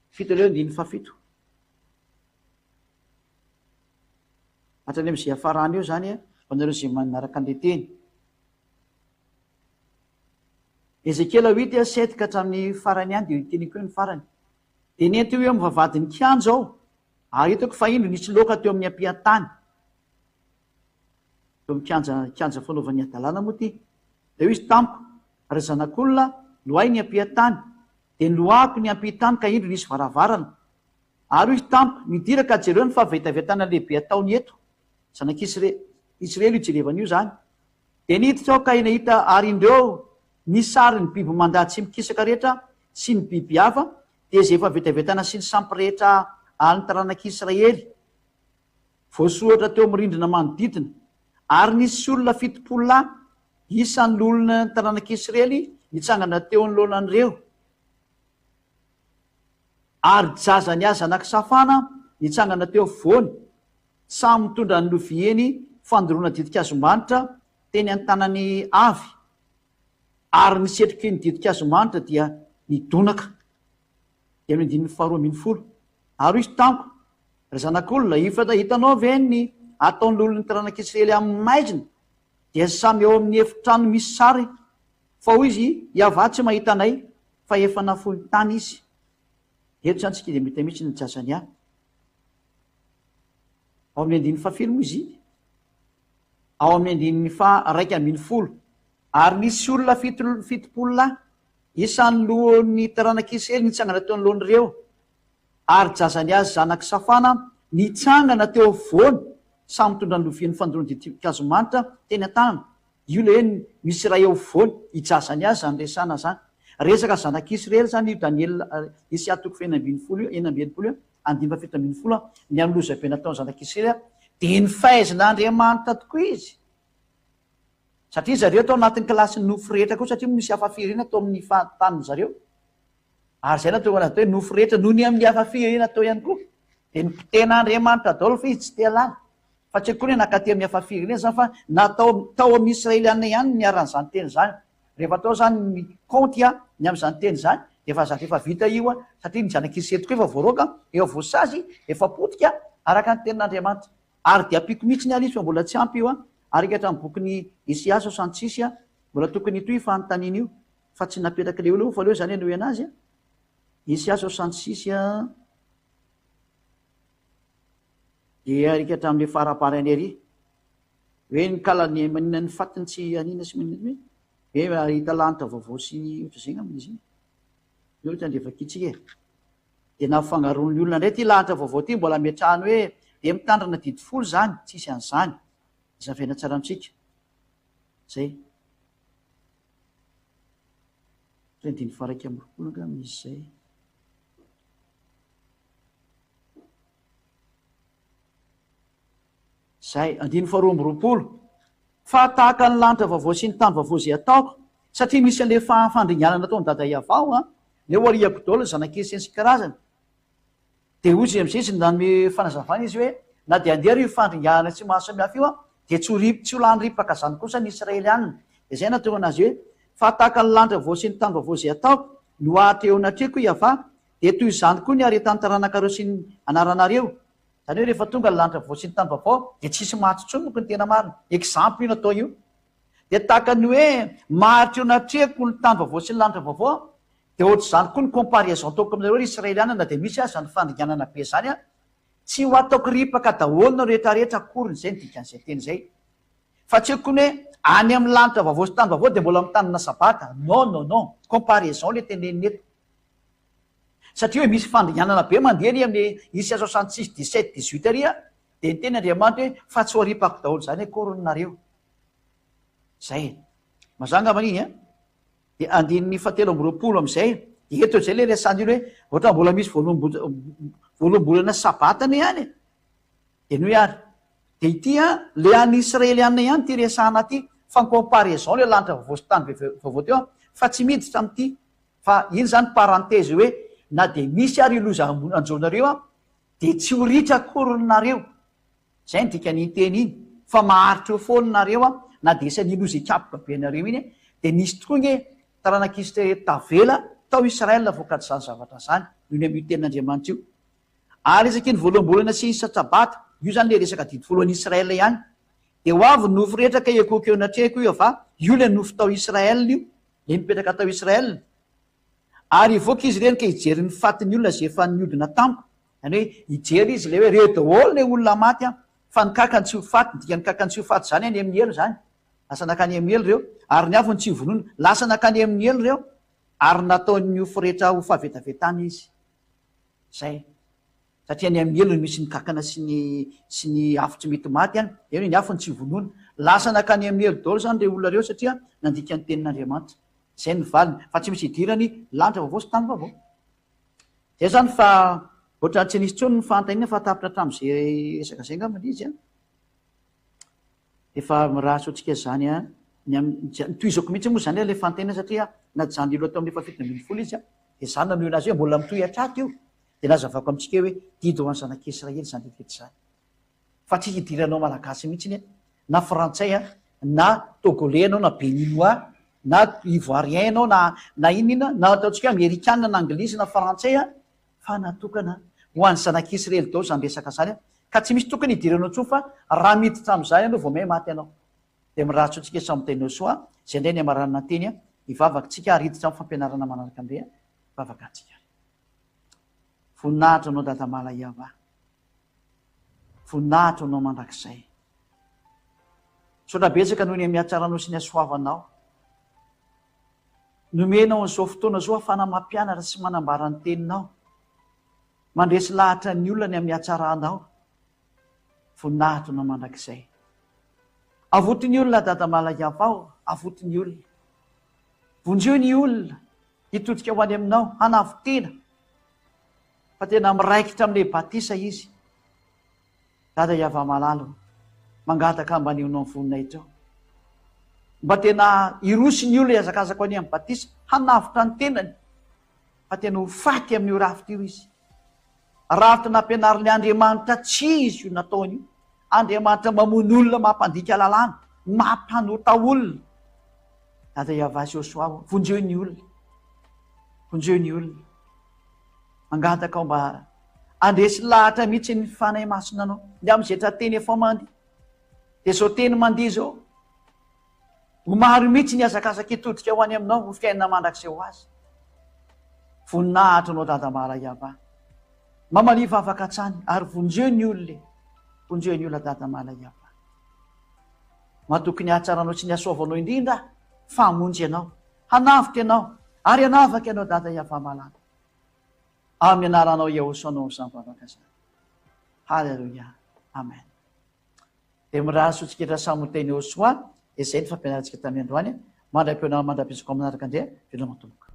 fito aleo andininy fahafito. Hatrany amin'izay hafarana eo izany ho anareo izay manaraka an'ilay teny. Ezekiela huit a sept ka hatramin'ny farany ihany dia teneniko hoe ny farany. Dia nentiny ho eo amin'ny vavahadin'ny kianja aho, ary hitako fa indro nisy loaka teo amin'ny ampiantany. Teo amin'ny kianja, kianja fanaovan'ny hadalana moa ity. Dia hoy izy tamiko, Ry zanak'olona, loahy ny ampiantany. Dia noloahako ny ampitany ka indro nisy varavarana. Ary hoy izy tamiko, Midira ka jereo ny fahavetavetana lehibe ataony eto. Zanak'Israely io jerevana io izany. Dia niditra aho ka nahita ary indreo ny sarin'ny biby mandady sy mikisaka rehetra sy ny biby hafa, dia izay efa vetavetaina sy ny sampy rehetra an'ny taranak'Israely, voasoratra teo amin'ny rindrina manodidina. Ary nisy olona 70 lahy, isan'ny loholona ny taranak'Israely, nitsangana teo anoloanan'ireo. Ary Jazania zanak'i Safana nitsangana teo afovoany, Samy mitondra ny loviany fandoroana ditin-kazomanitra teny an-tanany avy, ary ny setroky ny ditin-kazomanitra dia nidonaka. Dia amin'ny andininy faharoa 12. Ary hoy izy tamiko, Ry zanak'olona, efa hitanao ve ny ataon'ny olon'ny taranak'Israely amin'ny maizina, dia samy ao amin'ny efitrano misy sary? Fa hoy izy, Yavah tsy mahita anay, fa efa nafoiny tany izy. Eto izany tsika dia mety mihitsy ny Jazania. Ao amin'ny andininy fahafiry moa izy iny? Ao amin'ny andininy faha-11. Ary nisy olona 70 lahy, isan'ny lohan'ny taranak'Israely nitsangana teo anoloan'ireo, ary Jazania zanak'i Safana nitsangana teo afovoany, samy mitondra ny lovian'ny fandoroana ditin-kazo manitra teny an-tanana. Io ilay hoe misy iray eo afovoany, i Jazania izany resahana izany. Resaka zanak'Israely izany io Daniela, Isaia toko faha-16 io, 66 io. Andininy faha-17, Ny amin'ny lozabe nataon'ny zanak'Israely dia nifaizin'Andriamanitra tokoa izy. Satria zareo tao anatin'ny kilasin'ny nofo rehetra koa, satria misy hafa firenena tao amin'ny tanin-dry zareo. Ary izay nahatonga anazy hoe nofo rehetra noho ny amin'ny hafa firenena tao ihany koa. Dia nopotehin'Andriamanitra daholo fa izy tsy te halala. Fa tsy akory hoe nankaty amin'ny hafa firenena izany fa natao tao amin'ny Israeliana ihany no niharan'izany teny izany. Rehefa atao izany ny kaonty ny amin'izany teny izany dia efa zatra efa vita io satria ny zanak'Israely tokoa efa voaroaka, efa voasazy, efa potika araka ny tenin'Andriamanitra. Ary dia ampiako mihitsy ary izy fa mbola tsy ampy io araka hatramin'ny bokin'i Isaia 66 mbola tokony hitohy io fanontaniana io fa tsy napetrak'ilay olona fa aleo izany hanohy anazy. Isaia 66 dia araka hatramin'ilay faraparany ery. Hoe ny kalany maninona ny fatiny tsy anina sy maninona hoe hoe ahita lanitra vaovao sy ohatr'izay angamba izy iny. Io ohatra andeha vakintsika e. Dia nafangaroan'ny olona indray ity lanitra vaovao ity mbola ametrahany hoe dia mitandrina didy folo izany, tsisy an'izany. Zavaina tsara amintsika. Zay. Andininy faha 21 angamba izy izay. Izay, andininy faharoa amby 20, Fa tahaka ny lanitra vaovao sy ny tany vaovao izay ataoko, satria misy an'ilay fandringanana ataon'i Dada Iavao an, ny eo ariako daholo ny zanak'Izy sy ny sy karazany. Dia hoy izy amin'izay izy nanome fanazavana izy hoe, na dia handeha ary io fandringanana tsy mahasamihafa io an, dia tsy ho rip, tsy ho lany ripaka izany kosa ny Israelianina. Dia izay nahatonga anazy hoe, Fa tahaka ny lanitra vaovao sy ny tany vaovao izay ataoko, no haharitra eo anatrehako Iavah, dia toy izany koa ny haretan'ny taranakareo sy ny anaranareo. Izany hoe rehefa tonga ny lanitra vaovao sy ny tany vaovao dia tsy hisy maty intsony manko ny tena marina. Exemple io natao io. Dia tahaka ny hoe maharitra eo anatrehako ny tany vaovao sy ny lanitra vaovao dia ohatr'izany koa ny comparaison ataoko aminareo ry Israeliana na dia misy aza ny fandringanana be izany an, tsy ho ataoko ripaka daholo nareo rehetra rehetra akoriny izay ny dikan'izay teny izay. Fa tsy hoe koa ny hoe any amin'ny lanitra vaovao sy tany vaovao dia mbola mitandrina sabata. Non non non. Comparaison le tenenina eto. Satria hoe misy fandringanana be mandeha ary amin'ny isa 66, 17, 18 ary a, dia niteny Andriamanitra hoe fa tsy ho aripako daholo izany akory nareo. Zay e. Mazava angamba iny an? Dia andininy fahatelo amby 20 amin'izay, dia eto izay ilay resahana iny hoe ohatra mbola misy voaloham-bolana sabata anie ihany e. Henoy ary. Dia ity an, le an'ny Israeliana ihany ity resahana ity, fa ny comparaison le lanitra vaovao sy tany vaovao teo an, fa tsy miditra amin'ity. Fa iny izany parenthèse hoe na dia misy ary io loza hanjo anareo an, dia tsy ho ritra akory nareo. Izay no dikan'iny teny iny. Fa maharitra eo foana nareo an, na dia isan'iny loza hikapoka be anareo iny an, dia nisy tokoa nge taranak'Israely tavela tao Israël vokatr'izany zavatra izany, noho ny amin'io tenin'Andriamanitra io. Ary isaky ny voaloham-bolana sy isa-tsabata, io izany ilay resaka didy folo an'i Israël ihany, dia ho avy ny nofo rehetra ka hiankohoka eo anatrehako io, fa io ilay nofo tao Israël io. Ilay nipetraka tao Israel. Ary hivoaka izy ireny ka hijery ny fatin'ny olona izay efa niodina tamiko. Izany hoe hijery izy ilay hoe ireo daholo ilay olona maty an, fa ny kakany tsy ho faty, ny dikan'ny kakany tsy ho faty izany any amin'ny helo izany. Lasa nankany amin'ny helo ireo. Ary ny afony tsy ho vonoina. Lasa nankany amin'ny helo ireo. Ary nataon'ny nofo rehetra ho fahavetavetana izy. Izay. Satria any amin'ny helo no misy ny kakana sy ny sy ny afo tsy mety maty any. Dia hoe ny afo no tsy vonoina. Lasa nankany amin'ny helo daholo izany ireo olona ireo satria nandika ny tenin'Andriamanitra. Izay ny valiny. Fa tsy misy idirany lanitra vaovao sy tany vaovao. Izay izany fa ohatran'ny tsy nisy intsony ny fanontaniana fa tapitra hatramin'izay resaka izay angamba ilay izy an. Efa mirary soa antsika izany an. Ny amin'ny, notohizako mihitsy moa izany ilay fanontaniana satria najanon'ny loha teo amin'ny faha-17 izy an. Dia izaho nanohy anazy hoe mbola mitohy hatraty io. Dia nazavaiko amintsika hoe didy ho an'ny zanak'Israely izany didy izany. Fa tsy hidiranao Malagasy mihitsy an, na Frantsay an, na Togolais ianao, na Beninois, na Ivoirien ianao, na na inona inona, na ataontsika hoe Amerikana na Anglisy na Frantsay an, fa natokana ho an'ny zanak'Israely daholo izany resaka izany an, ka tsy misy tokony hidiranao intsony fa raha miditra amin'izany ianao vao may maty ianao. Dia mirary soa antsika samy teny soa, izay indray ny hamaranana ny teny an, hivavaka tsika ary hiditra amin'ny fampianarana manaraka indray an, hivavaka antsika ary. Voninahitra anao Dada Malaiava. Voninahitra ho anao mandrakizay. Misaotra betsaka noho ny amin'ny hatsaranao sy ny hasoavanao. Nomenao an'izao fotoana izao ahafahana mampianatra sy manambara ny teninao. Mandresy lahatra ny olona ny amin'ny hatsaranao. Voninahitra ho anao mandrakizay. Avoty ny olona Dada Malaiavao, avoty ny olona. Vonjeo ny olona hitodika ho any aminao, hanavo-tena. Fa tena miraikitra amin'ilay batisa izy. Dada Yavamalala o, mangataka mba anehoanao ny voninahitrao. Mba tena hiroso ny olona hihazakazaka ho any amin'ny batisa, hanavotra ny tenany, fa tena ho faty amin'io rafitra io izy. Rafitra nampianarin'ilay Andriamanitra tsy izy io nataony io. Andriamanitra mamono olona, mampandika lalàna, mampanota olona. Dada Yavah Josoa o, vonjeo ny olona. Vonjeo ny olona. Mangataka aho mba handresy lahatra mihitsy ny Fanahy Masina anao. Ny amin'izay tra-teny efa mandeha. Dia izao teny mandeha izao. Ho maro mihitsy ny hazakazaka hitodika ho any aminao ho fiainana mandrakizay ho azy. Voninahitra anao Dada Malaiava. Mamalia vavaka hatrany ary vonjeo ny olona e. Vonjeo ny olona Dada Malaiava. Matoky ny hatsaranao sy ny hasoavanao indrindra aho fa hamonjy anao. Hanavotra ianao ary hanavaka ianao Dada Yavamalala. Amin'ny anaranao Yahoshuah no izany vavaka izany. Haleloia. Amen. Dia mirary soa antsika rehetra samy ho teny Yahoshuah. Izay ny fampianarantsika tamin'ny androany. Mandra-pihaona mandra-pizoka manaraka indray. Veloma tompoko.